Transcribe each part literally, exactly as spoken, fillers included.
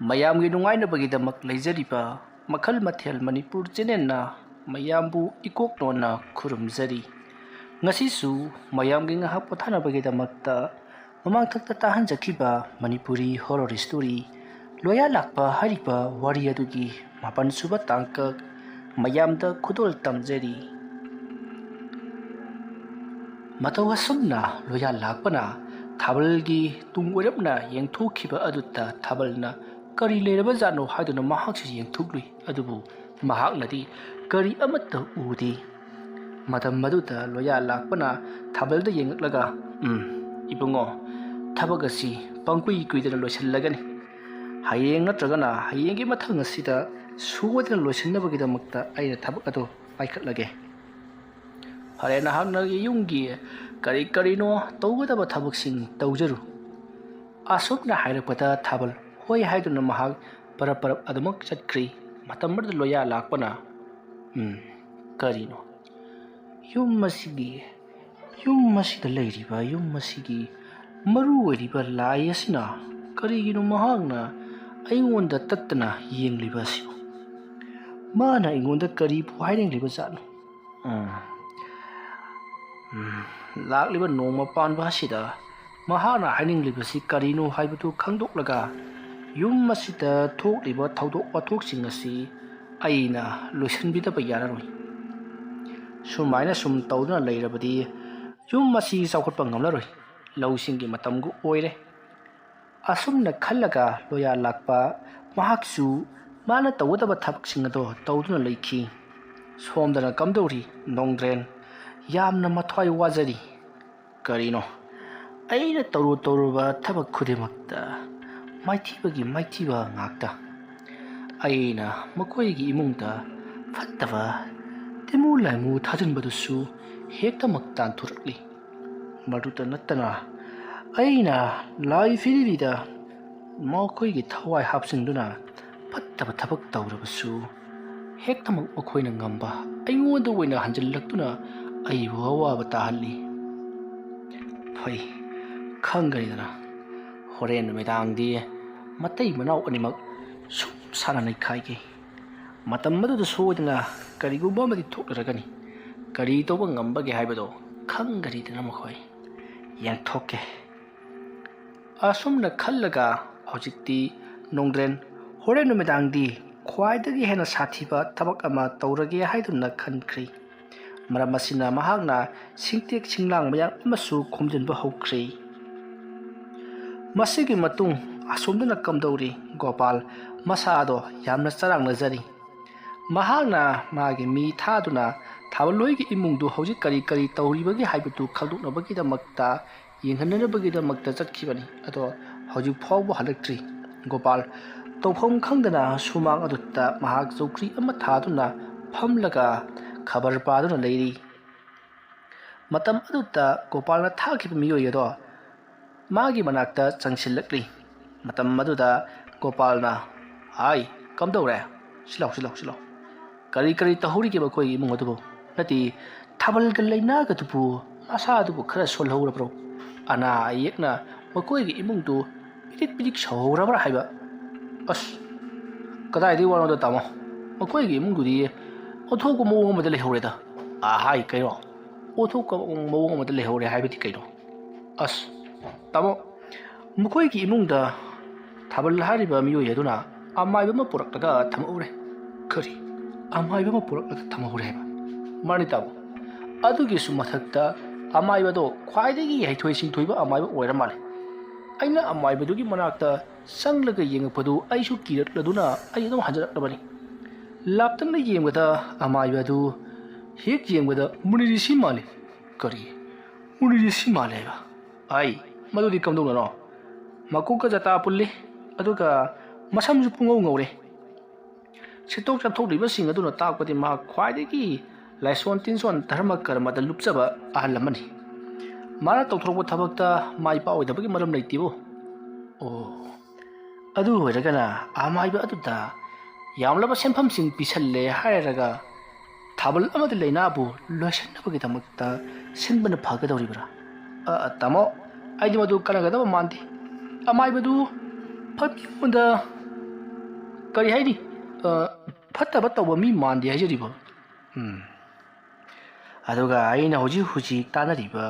ꯃꯌꯥꯝꯒꯤ ꯅꯨꯡꯉꯥꯏꯅꯕꯒꯤꯗꯃꯛ ꯂꯩꯖꯔꯤꯕ ꯃꯈꯜ ꯃꯊꯦꯜ ꯃꯅꯤꯄꯨꯔ ꯆꯦꯅꯦꯜꯅ ꯃꯌꯥꯝꯕꯨ ꯏꯀꯣꯛ ꯅꯣꯟꯅ ꯈꯨꯔꯨꯝꯖꯔꯤ꯫ ꯉꯁꯤꯁꯨ ꯃꯌꯥꯝꯒꯤ ꯉꯥꯏꯍꯥꯛ ꯄꯣꯊꯥꯅꯕꯒꯤꯗꯃꯛꯇ ꯃꯃꯥꯡꯊꯛꯇ ꯇꯥꯍꯟꯖꯈꯤꯕ ꯃꯅꯤꯄꯨꯔꯤ ꯍꯣꯔꯣꯔ ꯁ꯭ꯇꯣꯔꯤ ꯂꯣꯌꯥ ꯂꯥꯛꯄ ꯍꯥꯏꯔꯤꯕ ꯋꯥꯔꯤ ꯑꯗꯨꯒꯤ ꯃꯥꯄꯟ ꯁꯨꯕ ꯇꯥꯡꯀꯛ ꯃꯌꯥꯝꯗ ꯈꯨꯗꯣꯜ ꯇꯝꯖꯔꯤ꯫ ꯃꯇꯧ ꯑꯁꯨꯝꯅ ꯂꯣꯌꯥ ꯂꯥꯛꯄꯅ ꯊꯥꯕꯜꯒꯤ ꯇꯨꯡ ꯑꯣꯏꯔꯞꯅ ꯌꯦꯡꯊꯣꯛꯈꯤꯕ ꯑꯗꯨꯗ ꯊꯥꯕꯜꯅ ꯀꯔꯤ ꯂꯩꯔꯕꯖꯥꯠꯅꯣ ꯍꯥꯏꯗꯨꯅ ꯃꯍꯥꯛꯁꯨ ꯌꯦꯡꯊꯣꯛꯂꯨꯏ꯫ ꯑꯗꯨꯕꯨ ꯃꯍꯥꯛꯅꯗꯤ ꯀꯔꯤ ꯑꯃꯠꯇ ꯎꯗꯦ꯫ ꯃꯇꯝ ꯑꯗꯨꯗ ꯂꯣꯌꯥ ꯂꯥꯛꯄꯅ ꯊꯥꯕꯜꯗ ꯌꯦꯡꯂꯛꯂꯒ, "ꯎꯝ, ꯏꯕꯨꯡꯉꯣ, ꯊꯕꯛ ꯑꯁꯤ ꯄꯪꯀꯨꯏ ꯀꯨꯏꯗꯅ ꯂꯣꯏꯁꯤꯜꯂꯒꯅꯤ꯫ ꯍꯌꯦꯡ ꯅꯠꯇ꯭ꯔꯒꯅ ꯍꯌꯦꯡꯒꯤ ꯃꯊꯪ ꯑꯁꯤꯗ ꯁꯣꯏꯗꯅ ꯂꯣꯏꯁꯤꯟꯅꯕꯒꯤꯗꯃꯛꯇ ꯑꯩꯅ ꯊꯕꯛ ꯑꯗꯨ ꯄꯥꯏꯈꯠꯂꯒꯦ꯫ ꯐꯔꯦ, ꯅꯍꯥꯛꯅ ꯌꯨꯝꯒꯤ ꯀꯔꯤ ꯀꯔꯤꯅꯣ ꯇꯧꯒꯗꯕ ꯊꯕꯛꯁꯤꯡ ꯇꯧꯖꯔꯨ"꯫ ꯑꯁꯨꯝꯅ ꯍꯥꯏꯔꯛꯄꯗ ꯊꯥꯕꯜ ꯍꯣꯏ ꯍꯥꯏꯗꯨꯅ ꯃꯍꯥꯛ ꯄꯔꯞ ꯄꯔꯞ ꯑꯗꯨꯃꯛ ꯆꯠꯈ꯭ꯔꯤ꯫ ꯃꯇꯝ ꯑꯗꯨꯗ ꯂꯣꯌꯥ ꯂꯥꯛꯄꯅ, "ꯎꯝ, ꯀꯔꯤꯅꯣ? ꯌꯨꯝ ꯑꯁꯤꯒꯤ, ꯌꯨꯝ ꯑꯁꯤꯗ ꯂꯩꯔꯤꯕ ꯌꯨꯝ ꯑꯁꯤꯒꯤ ꯃꯔꯨ ꯑꯣꯏꯔꯤꯕ ꯂꯥꯏ ꯑꯁꯤꯅ ꯀꯔꯤꯒꯤꯅꯣ ꯃꯍꯥꯛꯅ ꯑꯩꯉꯣꯟꯗ ꯇꯠꯇꯅ ꯌꯦꯡꯂꯤꯕ ꯑꯁꯤꯕꯨ? ꯃꯥꯅ ꯑꯩꯉꯣꯟꯗ ꯀꯔꯤꯕꯨ ꯍꯥꯏꯅꯤꯡꯂꯤꯕ ꯖꯥꯠꯅꯣ? ꯎꯝ, ꯎꯝ, ꯂꯥꯛꯂꯤꯕ ꯅꯣꯡꯃ ꯄꯥꯟꯕ ꯑꯁꯤꯗ ꯃꯍꯥꯛꯅ ꯍꯥꯏꯅꯤꯡꯂꯤꯕꯁꯤ ꯀꯔꯤꯅꯣ ꯍꯥꯏꯕꯗꯨ ꯈꯪꯗꯣꯛꯂꯒ ꯌꯨꯝ ꯑꯁꯤꯗ ꯊꯣꯛꯂꯤꯕ ꯊꯧꯗꯣꯛ ꯋꯥꯊꯣꯛꯁꯤꯡ ꯑꯁꯤ ꯑꯩꯅ ꯂꯣꯏꯁꯤꯟꯕꯤꯗꯕ ꯌꯥꯔꯔꯣꯏ꯫ ꯁꯨꯃꯥꯏꯅ ꯁꯨꯝ ꯇꯧꯗꯨꯅ ꯂꯩꯔꯕꯗꯤ ꯌꯨꯝ ꯑꯁꯤ ꯆꯥꯎꯈꯠꯄ ꯉꯝꯂꯔꯣꯏ꯫ ꯂꯧꯁꯤꯡꯒꯤ ꯃꯇꯝꯒ ꯑꯣꯏꯔꯦ"꯫ ꯑꯁꯨꯝꯅ ꯈꯜꯂꯒ ꯂꯣꯌꯥ ꯂꯥꯛꯄ ꯃꯍꯥꯛꯁꯨ ꯃꯥꯅ ꯇꯧꯒꯗꯕ ꯊꯕꯛꯁꯤꯡ ꯑꯗꯣ ꯇꯧꯗꯨꯅ ꯂꯩꯈꯤ꯫ ꯁꯣꯝꯗꯅ ꯀꯝꯗꯧꯔꯤ ꯅꯣꯡꯗ꯭ꯔꯦꯟ? ꯌꯥꯝꯅ ꯃꯊ꯭ꯋꯥꯏ ꯋꯥꯖꯔꯤ꯫ ꯀꯔꯤꯅꯣ? ꯑꯩꯅ ꯇꯧꯔꯨ ꯇꯧꯔꯨꯕ ꯊꯕꯛ ꯈꯨꯗꯤꯡꯃꯛꯇ ꯃꯥꯏꯊꯤꯕꯒꯤ ꯃꯥꯏꯊꯤꯕ ꯉꯥꯛꯇ꯫ ꯑꯩꯅ ꯃꯈꯣꯏꯒꯤ ꯏꯃꯨꯡꯗ ꯐꯠꯇꯕ ꯇꯤꯃꯨ ꯂꯥꯏꯃꯨ ꯊꯥꯖꯤꯟꯕꯗꯨꯁꯨ ꯍꯦꯛꯇꯃꯛ ꯇꯥꯟꯊꯣꯔꯛꯂꯤ꯫ ꯃꯗꯨꯇ ꯅꯠꯇꯅ ꯑꯩꯅ ꯂꯥꯏ ꯐꯤꯔꯤꯕꯤꯗ ꯃꯈꯣꯏꯒꯤ ꯊꯋꯥꯏ ꯍꯥꯞꯆꯤꯟꯗꯨꯅ ꯐꯠꯇꯕ ꯊꯕꯛ ꯇꯧꯔꯕꯁꯨ ꯍꯦꯛꯇꯃꯛ ꯃꯈꯣꯏꯅ ꯉꯝꯕ ꯑꯩꯉꯣꯟꯗ ꯑꯣꯏꯅ ꯍꯟꯖꯤꯜꯂꯛꯇꯨꯅ ꯑꯩꯕꯨ ꯑꯋꯥꯕ ꯇꯥꯍꯜꯂꯤ꯫ ꯐꯩ, ꯈꯪꯒꯅꯤꯗꯅ ꯍꯣꯔꯦꯟ ꯅꯨꯃꯤꯗꯥꯡꯗꯤ ꯃꯇꯩ ꯃꯅꯥꯎ ꯑꯅꯤꯃꯛ ꯁꯨꯝ ꯁꯥꯟꯅ ꯅꯩꯈꯥꯏꯈꯤ꯫ ꯃꯇꯝ ꯑꯗꯨꯗ ꯁꯣꯏꯗꯅ ꯀꯔꯤꯒꯨꯝꯕ ꯑꯃꯗꯤ ꯊꯣꯛꯅꯔꯒꯅꯤ꯫ ꯀꯔꯤ ꯇꯧꯕ ꯉꯝꯕꯒꯦ ꯍꯥꯏꯕꯗꯣ ꯈꯪꯒꯅꯤꯗꯅ ꯃꯈꯣꯏ꯫ ꯌꯦꯡꯊꯣꯛꯀꯦ꯫ ꯑꯁꯨꯝꯅ ꯈꯜꯂꯒ ꯍꯧꯖꯤꯛꯇꯤ ꯅꯣꯡꯗ꯭ꯔꯦꯟ ꯍꯣꯔꯦꯟ ꯅꯨꯃꯤꯗꯥꯡꯗꯤ ꯈ꯭ꯋꯥꯏꯗꯒꯤ ꯍꯦꯟꯅ ꯁꯥꯊꯤꯕ ꯊꯕꯛ ꯑꯃ ꯇꯧꯔꯒꯦ ꯍꯥꯏꯗꯨꯅ ꯈꯟꯈ꯭ꯔꯤ꯫ ꯃꯔꯝ ꯑꯁꯤꯅ ꯃꯍꯥꯛꯅ ꯁꯤꯡꯇꯦꯛ ꯁꯤꯡꯂꯥꯡ ꯃꯌꯥꯝ ꯑꯃꯁꯨ ꯈꯣꯝꯖꯤꯟꯕ ꯍꯧꯈ꯭ꯔꯦ꯫ ꯃꯁꯤꯒꯤ ꯃꯇꯨꯡ ꯑꯁꯣꯝꯗꯅ ꯀꯝꯗꯧꯔꯤ? ꯒꯣꯄꯥꯜ ꯃꯁꯥꯗꯣ ꯌꯥꯝꯅ ꯆꯔꯥꯡꯅꯖꯔꯤ꯫ ꯃꯍꯥꯛꯅ ꯃꯥꯒꯤ ꯃꯤ ꯊꯥꯗꯨꯅ ꯊꯥꯕꯜꯂꯣꯏꯒꯤ ꯏꯃꯨꯡꯗꯨ ꯍꯧꯖꯤꯛ ꯀꯔꯤ ꯀꯔꯤ ꯇꯧꯔꯤꯕꯒꯦ ꯍꯥꯏꯕꯗꯨ ꯈꯪꯗꯣꯛꯅꯕꯒꯤꯗꯃꯛꯇ ꯌꯦꯡꯍꯟꯅꯕꯒꯤꯗꯃꯛꯇ ꯆꯠꯈꯤꯕꯅꯤ꯫ ꯑꯗꯣ ꯍꯧꯖꯤꯛ ꯐꯥꯎꯕ ꯍꯜꯂꯛꯇ꯭ꯔꯤ꯫ ꯒꯣꯄꯥꯜ ꯇꯧꯐꯝ ꯈꯪꯗꯅ ꯁꯨꯃꯥꯡ ꯑꯗꯨꯗ ꯃꯍꯥꯛ ꯆꯧꯀ꯭ꯔꯤ ꯑꯃ ꯊꯥꯗꯨꯅ ꯐꯝꯂꯒ ꯈꯕꯔ ꯄꯥꯗꯨꯅ ꯂꯩꯔꯤ꯫ ꯃꯇꯝ ꯑꯗꯨꯗ ꯒꯣꯄꯥꯜꯅ ꯊꯥꯈꯤꯕ ꯃꯤꯑꯣꯏ ꯑꯗꯣ ꯃꯥꯒꯤ ꯃꯅꯥꯛꯇ ꯆꯪꯁꯤꯜꯂꯛꯂꯤ꯫ ꯃꯇꯝ ꯑꯗꯨꯗ ꯒꯣꯄꯥꯜꯅ, "ꯍꯥꯏ, ꯀꯝꯗꯧꯔꯦ? ꯁꯤꯂꯥꯎ, ꯁꯤꯂꯥꯎ, ꯁꯤꯂꯥꯎ꯫ ꯀꯔꯤ ꯀꯔꯤ ꯇꯧꯍꯧꯔꯤꯒꯦ ꯃꯈꯣꯏꯒꯤ ꯏꯃꯨꯡ ꯑꯗꯨꯕꯨ? ꯅꯠꯇꯦ, ꯊꯥꯕꯜꯒ ꯂꯩꯅꯥꯒꯗꯨꯕꯨ ꯃꯁꯥ ꯑꯗꯨꯕꯨ ꯈꯔ ꯁꯣꯜꯍꯧꯔꯕ꯭ꯔꯣ? ꯑꯅꯥ ꯑꯌꯦꯛꯅ ꯃꯈꯣꯏꯒꯤ ꯏꯃꯨꯡꯗꯨ ꯄꯤꯔꯤꯛ ꯄꯤꯔꯤꯛ ꯁꯧꯍꯧꯔꯕ꯭ꯔꯥ ꯍꯥꯏꯕ?" "ꯑꯁ, ꯀꯗꯥꯏꯗꯒꯤ ꯋꯥꯅꯣꯗ ꯇꯥꯃꯣ? ꯃꯈꯣꯏꯒꯤ ꯏꯃꯨꯡꯗꯨꯗꯤ ꯑꯣꯟꯊꯣꯛꯄ ꯃꯑꯣꯡ ꯑꯃꯗ ꯂꯩꯍꯧꯔꯦꯗ꯫" "ꯑꯍꯥꯏ, ꯀꯩꯅꯣ? ꯑꯣꯟꯊꯣꯛꯄ ꯃꯑꯣꯡ ꯑꯃꯗ ꯂꯩꯍꯧꯔꯦ ꯍꯥꯏꯕꯗꯤ ꯀꯩꯅꯣ?" "ꯑꯁ, ꯇꯥꯃꯣ, ꯃꯈꯣꯏꯒꯤ ꯏꯃꯨꯡꯗ ꯊꯥꯕꯜ ꯍꯥꯏꯔꯤꯕ ꯃꯤꯑꯣꯏ ꯑꯗꯨꯅ ꯑꯃꯥꯏꯕ ꯑꯃ ꯄꯨꯔꯛꯂꯒ ꯊꯝꯍꯧꯔꯦ꯫" "ꯀꯔꯤ? ꯑꯃꯥꯏꯕ ꯑꯃ ꯄꯨꯔꯛꯂꯒ ꯊꯝꯍꯧꯔꯦ ꯍꯥꯏꯕ?" "ꯃꯥꯅꯤ ꯇꯥꯃꯣ꯫ ꯑꯗꯨꯒꯤꯁꯨ ꯃꯊꯛꯇ ꯑꯃꯥꯏꯕꯗꯣ ꯈ꯭ꯋꯥꯏꯗꯒꯤ ꯍꯩꯊꯣꯏ ꯁꯤꯡꯊꯣꯏꯕ ꯑꯃꯥꯏꯕ ꯑꯣꯏꯔ ꯃꯥꯜꯂꯦ꯫ ꯑꯩꯅ ꯑꯃꯥꯏꯕꯗꯨꯒꯤ ꯃꯅꯥꯛꯇ ꯆꯪꯂꯒ ꯌꯦꯡꯉꯛꯄꯗꯨ ꯑꯩꯁꯨ ꯀꯤꯔꯛꯂꯗꯨꯅ ꯑꯩ ꯑꯗꯨꯝ ꯍꯟꯖꯔꯛꯂꯕꯅꯤ꯫ ꯂꯥꯞꯇꯛꯅ ꯌꯦꯡꯕꯗ ꯑꯃꯥꯏꯕ ꯑꯗꯨ ꯍꯦꯛ ꯌꯦꯡꯕꯗ ꯃꯨꯅꯤ ꯔꯤꯁꯤ ꯃꯥꯜꯂꯤ꯫" "ꯀꯔꯤ? ꯃꯨꯅꯤ ꯔꯤꯁꯤ ꯃꯥꯜꯂꯦ ꯍꯥꯏꯕ?" "ꯑꯩ, ꯃꯗꯨꯗꯤ ꯀꯝꯗꯧꯅꯔꯣ? ꯃꯀꯣꯛꯀ ꯖꯇꯥ ꯄꯨꯜꯂꯤ, ꯑꯗꯨꯒ ꯃꯁꯝꯁꯨ ꯄꯨꯡꯉꯧ ꯉꯧꯔꯦ꯫" ꯁꯤꯠꯇꯣꯛ ꯆꯥꯊꯣꯛꯂꯤꯕꯁꯤꯡ ꯑꯗꯨꯅ ꯇꯥꯛꯄꯗꯤ ꯃꯍꯥꯛ ꯈ꯭ꯋꯥꯏꯗꯒꯤ ꯂꯥꯏꯁꯣꯟ ꯇꯤꯟꯁꯣꯟ ꯙꯔꯃ ꯀꯔꯃꯗ ꯂꯨꯞꯆꯕ ꯑꯍꯜ ꯑꯃꯅꯤ꯫ ꯃꯥꯅ ꯇꯧꯊꯣꯔꯛꯄ ꯊꯕꯛꯇ ꯃꯥꯏ ꯄꯥꯛꯑꯣꯏꯗꯕꯒꯤ ꯃꯔꯝ ꯂꯩꯇꯦꯕꯨ꯫ ꯑꯣ, ꯑꯗꯨ ꯑꯣꯏꯔꯒꯅ ꯑꯃꯥꯏꯕ ꯑꯗꯨꯗ ꯌꯥꯝꯂꯕ ꯁꯦꯟꯐꯝꯁꯤꯡ ꯄꯤꯁꯜꯂꯦ ꯍꯥꯏꯔꯒ ꯊꯥꯕꯜ ꯑꯃꯗꯤ ꯂꯩꯅꯥꯕꯨ ꯂꯣꯏꯁꯤꯟꯅꯕꯒꯤꯗꯃꯛꯇ ꯁꯤꯟꯕꯅ ꯐꯒꯗꯧꯔꯤꯕ꯭ꯔꯥ? ꯑ, ꯇꯥꯃꯣ, ꯑꯩꯗꯤ ꯃꯗꯨ ꯀꯥꯟꯅꯒꯗꯕ ꯃꯥꯟꯗꯦ꯫ ꯑꯃꯥꯏꯕꯗꯨ ꯐꯠ-, ꯃꯤꯉꯣꯟꯗ ꯀꯔꯤ ꯍꯥꯏꯅꯤ? ꯑ, ꯐꯠꯇꯕ ꯇꯧꯕ ꯃꯤ ꯃꯥꯟꯗꯦ ꯍꯥꯏꯖꯔꯤꯕ꯫ ꯎꯝ꯫ ꯑꯗꯨꯒ ꯑꯩꯅ ꯍꯧꯖꯤꯛ ꯍꯧꯖꯤꯛ ꯇꯥꯟꯅꯔꯤꯕ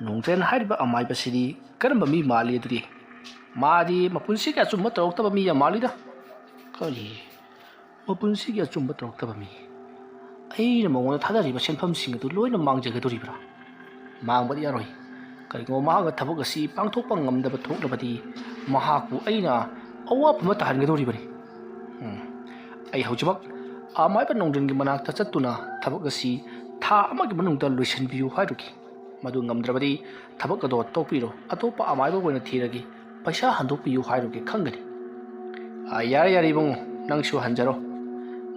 ꯅꯣꯡꯗ꯭ꯔꯦꯟ ꯍꯥꯏꯔꯤꯕ ꯑꯃꯥꯏꯕꯁꯤꯗꯤ ꯀꯔꯝꯕ ꯃꯤ ꯃꯥꯜꯂꯤ ꯑꯗꯨꯗꯤ? ꯃꯥꯗꯤ ꯃꯄꯨꯟꯁꯤꯒꯤ ꯑꯆꯨꯝꯕ ꯇꯧꯔꯛꯇꯕ ꯃꯤ ꯌꯥꯝ ꯃꯥꯜꯂꯤꯗ꯫ ꯀꯔꯤ? ꯃꯄꯨꯟꯁꯤꯒꯤ ꯑꯆꯨꯝꯕ ꯇꯧꯔꯛꯇꯕ ꯃꯤ? ꯑꯩꯅ ꯃꯉꯣꯟꯗ ꯊꯥꯗꯔꯤꯕ ꯁꯦꯟꯐꯝꯁꯤꯡ ꯑꯗꯨ ꯂꯣꯏꯅ ꯃꯥꯡꯖꯒꯗꯧꯔꯤꯕ꯭ꯔꯥ? ꯃꯥꯡꯕꯗꯤ ꯌꯥꯔꯣꯏ꯫ ꯀꯔꯤꯒꯨꯝꯕ ꯃꯍꯥꯛꯅ ꯊꯕꯛ ꯑꯁꯤ ꯄꯥꯡꯊꯣꯛꯄ ꯉꯝꯗꯕ ꯊꯣꯛꯂꯕꯗꯤ, ꯃꯍꯥꯛꯄꯨ ꯑꯩꯅ ꯑꯋꯥꯐꯝꯗ ꯇꯥꯍꯟꯒꯗꯧꯔꯤꯕꯅꯤ꯫ ꯎꯝ꯫ ꯑꯩ ꯍꯧꯖꯤꯛꯃꯛ ꯑꯃꯥꯏꯕ ꯅꯣꯡꯗ꯭ꯔꯦꯟꯒꯤ ꯃꯅꯥꯛꯇ ꯆꯠꯇꯨꯅ ꯊꯕꯛ ꯑꯁꯤ ꯊꯥ ꯑꯃꯒꯤ ꯃꯅꯨꯡꯗ ꯂꯣꯏꯁꯤꯟꯕꯤꯌꯨ ꯍꯥꯏꯔꯨꯒꯦ꯫ ꯃꯗꯨ ꯉꯝꯗ꯭ꯔꯕꯗꯤ ꯊꯕꯛ ꯑꯗꯣ ꯇꯣꯛꯄꯤꯔꯣ, ꯑꯇꯣꯞꯄ ꯑꯃꯥꯏꯕ ꯑꯣꯏꯅ ꯊꯤꯔꯒꯦ, ꯄꯩꯁꯥ ꯍꯟꯗꯣꯛꯄꯤꯌꯨ ꯍꯥꯏꯔꯨꯒꯦ ꯈꯪꯒꯅꯤ꯫ ꯑꯥ, ꯌꯥꯔꯦ, ꯌꯥꯔꯦ ꯏꯕꯨꯡꯉꯣ, ꯅꯪꯁꯨ ꯍꯟꯖꯔꯣ꯫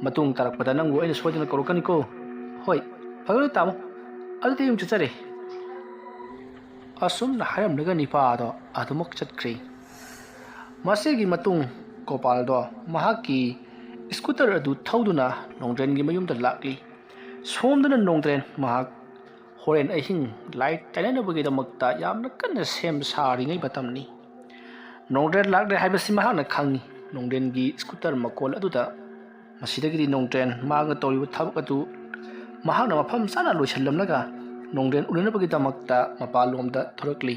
ꯃꯇꯨꯡ ꯇꯥꯔꯛꯄꯗ ꯅꯪꯕꯨ ꯑꯩꯅ ꯁꯣꯏꯗꯅ ꯀꯧꯔꯛꯀꯅꯤꯀꯣ꯫ ꯍꯣꯏ, ꯐꯒꯅꯤ ꯇꯥꯃꯣ꯫ ꯑꯗꯨꯗꯤ ꯑꯩ ꯑꯃꯨꯛ ꯆꯠꯆꯔꯦ꯫ ꯑꯁꯨꯝꯅ ꯍꯥꯏꯔꯝꯂꯒ ꯅꯤꯄꯥ ꯑꯗꯣ ꯑꯗꯨꯃꯛ ꯆꯠꯈ꯭ꯔꯦ꯫ ꯃꯁꯤꯒꯤ ꯃꯇꯨꯡ ꯒꯣꯄꯥꯜꯗꯣ ꯃꯍꯥꯛꯀꯤ ꯁ꯭ꯀꯨꯇꯔ ꯑꯗꯨ ꯊꯧꯗꯨꯅ ꯅꯣꯡꯗ꯭ꯔꯦꯟꯒꯤ ꯃꯌꯨꯝꯗ ꯂꯥꯛꯂꯤ꯫ ꯁꯣꯝꯗꯅ ꯅꯣꯡꯗ꯭ꯔꯦꯟ ꯃꯍꯥꯛ ꯍꯣꯔꯦꯟ ꯑꯍꯤꯡ ꯂꯥꯏꯠ ꯇꯥꯏꯅꯅꯕꯒꯤꯗꯃꯛꯇ ꯌꯥꯝꯅ ꯀꯟꯅ ꯁꯦꯝ ꯁꯥꯔꯤꯉꯩ ꯃꯇꯝꯅꯤ꯫ ꯅꯣꯡꯗ꯭ꯔꯦꯟ ꯂꯥꯛꯂꯦ ꯍꯥꯏꯕꯁꯤ ꯃꯍꯥꯛꯅ ꯈꯪꯏ꯫ ꯅꯣꯡꯗ꯭ꯔꯦꯟꯒꯤ ꯁ꯭ꯀꯨꯇꯔ ꯃꯈꯣꯜ ꯑꯗꯨꯗ ꯃꯁꯤꯗꯒꯤꯗꯤ ꯅꯣꯡꯗ꯭ꯔꯦꯟ ꯃꯍꯥꯛꯅ ꯇꯧꯔꯤꯕ ꯊꯕꯛ ꯑꯗꯨ ꯃꯍꯥꯛꯅ ꯃꯐꯝ ꯆꯥꯅ ꯂꯣꯏꯁꯤꯜꯂꯝꯂꯒ ꯅꯣꯡꯗ꯭ꯔꯦꯟ ꯎꯅꯅꯕꯒꯤꯗꯃꯛꯇ ꯃꯄꯥꯟꯂꯣꯝꯗ ꯊꯣꯔꯛꯂꯤ꯫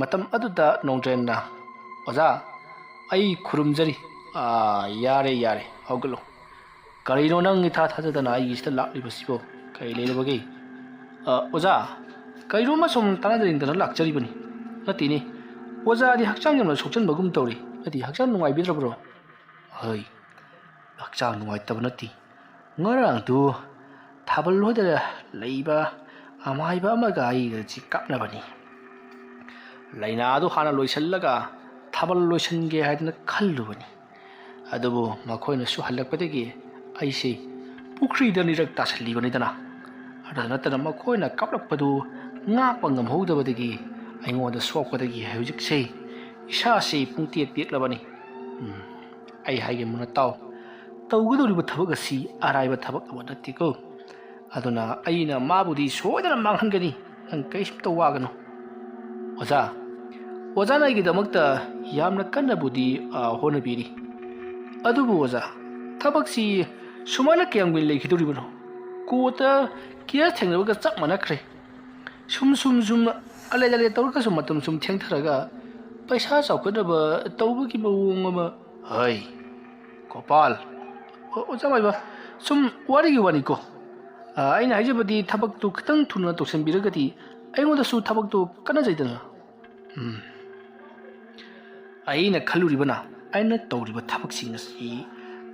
ꯃꯇꯝ ꯑꯗꯨꯗ ꯅꯣꯡꯗ꯭ꯔꯦꯟꯅ, "ꯑꯣꯖꯥ, ꯑꯩ ꯈꯨꯔꯨꯝꯖꯔꯤ꯫" "ꯑꯥ, ꯌꯥꯔꯦ, ꯌꯥꯔꯦ, ꯍꯧꯒꯠꯂꯣ꯫ ꯀꯔꯤꯅꯣ ꯅꯪ ꯏꯊꯥ ꯊꯥꯖꯗꯅ ꯑꯩꯒꯤꯁꯤꯗ ꯂꯥꯛꯂꯤꯕꯁꯤꯕꯣ? ꯀꯔꯤ ꯂꯩꯔꯕꯒꯦ?" "ꯑ, ꯑꯣꯖꯥ, ꯀꯔꯤꯅꯣꯃ ꯁꯨꯝ ꯇꯥꯟꯅꯖꯅꯤꯡꯗꯅ ꯂꯥꯛꯆꯔꯤꯕꯅꯤ꯫" "ꯅꯠꯇꯦꯅꯦ, ꯑꯣꯖꯥꯗꯤ ꯍꯛꯆꯥꯡ ꯌꯥꯝꯅ ꯁꯣꯛꯆꯟꯕꯒꯨꯝ ꯇꯧꯔꯤ꯫ ꯅꯠꯇꯦ, ꯍꯛꯆꯥꯡ ꯅꯨꯡꯉꯥꯏꯕꯤꯗ꯭ꯔꯕ꯭ꯔꯣ?" "ꯍꯣꯏ, ꯍꯛꯆꯥꯡ ꯅꯨꯡꯉꯥꯏꯇꯕ ꯅꯠꯇꯦ꯫ ꯉꯔꯥꯡꯗꯨ ꯊꯥꯕꯜ ꯍꯣꯏꯗ ꯂꯩꯕ ꯑꯃꯥꯏꯕ ꯑꯃꯒ ꯑꯩꯒꯁꯤ ꯀꯥꯞꯅꯕꯅꯤ꯫ ꯂꯥꯏꯅꯥꯗꯨ ꯍꯥꯟꯅ ꯂꯣꯏꯁꯤꯜꯂꯒ ꯊꯥꯕꯜ ꯂꯣꯏꯁꯤꯟꯒꯦ ꯍꯥꯏꯗꯅ ꯈꯜꯂꯨꯕꯅꯤ꯫ ꯑꯗꯨꯕꯨ ꯃꯈꯣꯏꯅꯁꯨ ꯍꯜꯂꯛꯄꯗꯒꯤ ꯑꯩꯁꯤ ꯄꯨꯈ꯭ꯔꯤꯗ ꯅꯤꯔꯛ ꯇꯥꯁꯤꯜꯂꯤꯕꯅꯤꯗꯅ꯫ ꯑꯗꯨꯗ ꯅꯠꯇꯅ ꯃꯈꯣꯏꯅ ꯀꯥꯞꯂꯛꯄꯗꯨ ꯉꯥꯛꯄ ꯉꯝꯍꯧꯗꯕꯗꯒꯤ ꯑꯩꯉꯣꯟꯗ ꯁꯣꯛꯄꯗꯒꯤ ꯍꯧꯖꯤꯛꯁꯦ ꯏꯁꯥꯁꯤ ꯄꯨꯡꯇꯦꯛ ꯇꯦꯛꯂꯕꯅꯤ꯫ ꯎꯝ, ꯑꯩ ꯍꯥꯏꯒꯦ ꯃꯨꯟꯅ ꯇꯥꯎ꯫ ꯇꯧꯒꯗꯧꯔꯤꯕ ꯊꯕꯛ ꯑꯁꯤ ꯑꯔꯥꯏꯕ ꯊꯕꯛ ꯑꯃ ꯅꯠꯇꯦꯀꯣ꯫ ꯑꯗꯨꯅ ꯑꯩꯅ ꯃꯥꯕꯨꯗꯤ ꯁꯣꯏꯗꯅ ꯃꯥꯡꯍꯟꯒꯅꯤ꯫ ꯅꯪ ꯀꯩꯁꯨꯝꯇ ꯋꯥꯒꯅꯨ꯫" "ꯑꯣꯖꯥ, ꯑꯣꯖꯥꯅ ꯑꯩꯒꯤꯗꯃꯛꯇ ꯌꯥꯝꯅ ꯀꯟꯅꯕꯨꯗꯤ, ꯑ, ꯍꯣꯠꯅꯕꯤꯔꯤ꯫ ꯑꯗꯨꯕꯨ ꯑꯣꯖꯥ, ꯊꯕꯛꯁꯤ ꯁꯨꯃꯥꯏꯅ ꯀꯌꯥꯝ ꯀꯨꯏꯅ ꯂꯩꯈꯤꯗꯣꯔꯤꯕꯅꯣ? ꯀꯣꯔꯠꯇ ꯀꯦꯁ ꯊꯦꯡꯅꯕꯒ ꯆꯞ ꯃꯥꯟꯅꯈ꯭ꯔꯦ꯫ ꯁꯨꯝ, ꯁꯨꯝ, ꯁꯨꯝ ꯑꯂꯦ ꯑꯂꯦ ꯇꯧꯔꯒꯁꯨ ꯃꯇꯝ ꯁꯨꯝ ꯊꯦꯡꯊꯔꯒ ꯄꯩꯁꯥ ꯆꯥꯎꯈꯠꯅꯕ ꯇꯧꯕꯒꯤ ꯃꯑꯣꯡ ꯑꯃ꯫ ꯍꯩ, ꯒꯣꯄꯥꯜ꯫ ꯑꯣ, ꯑꯣꯖꯥ ꯃꯥꯏꯕ, ꯁꯨꯝ ꯋꯥꯔꯤꯒꯤ ꯋꯥꯅꯤꯀꯣ꯫ ꯑ, ꯑꯩꯅ ꯍꯥꯏꯖꯕꯗꯤ ꯊꯕꯛꯇꯨ ꯈꯤꯇꯪ ꯊꯨꯅ ꯇꯧꯁꯤꯟꯕꯤꯔꯒꯗꯤ ꯑꯩꯉꯣꯟꯗꯁꯨ ꯊꯕꯛꯇꯨ ꯀꯥꯟꯅꯖꯩꯗꯅ꯫ ꯎꯝ꯫ ꯑꯩꯅ ꯈꯜꯂꯨꯔꯤꯕꯅ ꯑꯩꯅ ꯇꯧꯔꯤꯕ ꯊꯕꯛꯁꯤꯡ ꯑꯁꯤ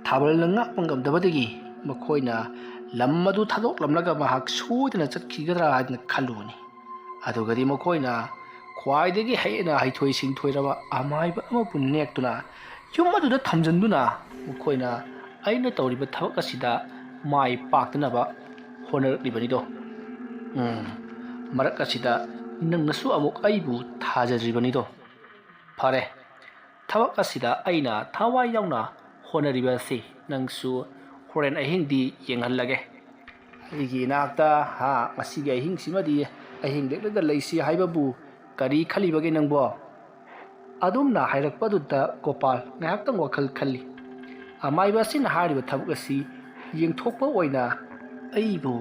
ꯊꯥꯕꯜꯅ ꯉꯥꯛꯄ ꯉꯝꯗꯕꯗꯒꯤ ꯃꯈꯣꯏꯅ ꯂꯝ ꯑꯗꯨ ꯊꯥꯗꯣꯛꯂꯝꯂꯒ ꯃꯍꯥꯛ ꯁꯣꯏꯗꯅ ꯆꯠꯈꯤꯒꯗ꯭ꯔꯥ ꯍꯥꯏꯗꯅ ꯈꯜꯂꯨꯕꯅꯤ꯫ ꯑꯗꯨꯒꯗꯤ ꯃꯈꯣꯏꯅ ꯈ꯭ꯋꯥꯏꯗꯒꯤ ꯍꯦꯟꯅ ꯍꯩꯊꯣꯏ ꯁꯤꯡꯊꯣꯏꯔꯕ ꯑꯃꯥꯏꯕ ꯑꯃꯕꯨ ꯅꯦꯛꯇꯨꯅ ꯌꯨꯝ ꯑꯗꯨꯗ ꯊꯝꯖꯤꯟꯗꯨꯅ ꯃꯈꯣꯏꯅ ꯑꯩꯅ ꯇꯧꯔꯤꯕ ꯊꯕꯛ ꯑꯁꯤꯗ ꯃꯥꯏ ꯄꯥꯛꯇꯅꯕ ꯍꯣꯠꯅꯔꯛꯂꯤꯕꯅꯤꯗꯣ꯫ ꯎꯝ, ꯃꯔꯛ ꯑꯁꯤꯗ ꯅꯪꯅꯁꯨ ꯑꯃꯨꯛ ꯑꯩꯕꯨ ꯊꯥꯖꯗ꯭ꯔꯤꯕꯅꯤꯗꯣ꯫ ꯐꯔꯦ, ꯊꯕꯛ ꯑꯁꯤꯗ ꯑꯩꯅ ꯊꯋꯥꯏ ꯌꯥꯎꯅ ꯍꯣꯠꯅꯔꯤꯕ ꯑꯁꯤ ꯅꯪꯁꯨ ꯍꯣꯔꯦꯟ ꯑꯍꯤꯡꯗꯤ ꯌꯦꯡꯍꯜꯂꯒꯦ꯫ ꯑꯩꯒꯤ ꯏꯅꯥꯛꯇ, ꯍꯥ, ꯉꯁꯤꯒꯤ ꯑꯍꯤꯡꯁꯤꯃꯗꯤ ꯑꯍꯤꯡ ꯂꯦꯛꯂꯒ ꯂꯩꯁꯤ ꯍꯥꯏꯕꯕꯨ ꯀꯔꯤ ꯈꯜꯂꯤꯕꯒꯦ ꯅꯪꯕꯣ? ꯑꯗꯨꯝꯅ ꯍꯥꯏꯔꯛꯄꯗꯨꯗ ꯒꯣꯄꯥꯜ ꯉꯥꯏꯍꯥꯛꯇꯪ ꯋꯥꯈꯜ ꯈꯜꯂꯤ꯫ ꯑꯃꯥꯏꯕ ꯑꯁꯤꯅ ꯍꯥꯏꯔꯤꯕ ꯊꯕꯛ ꯑꯁꯤ ꯌꯦꯡꯊꯣꯛꯄ ꯑꯣꯏꯅ ꯑꯩꯕꯨ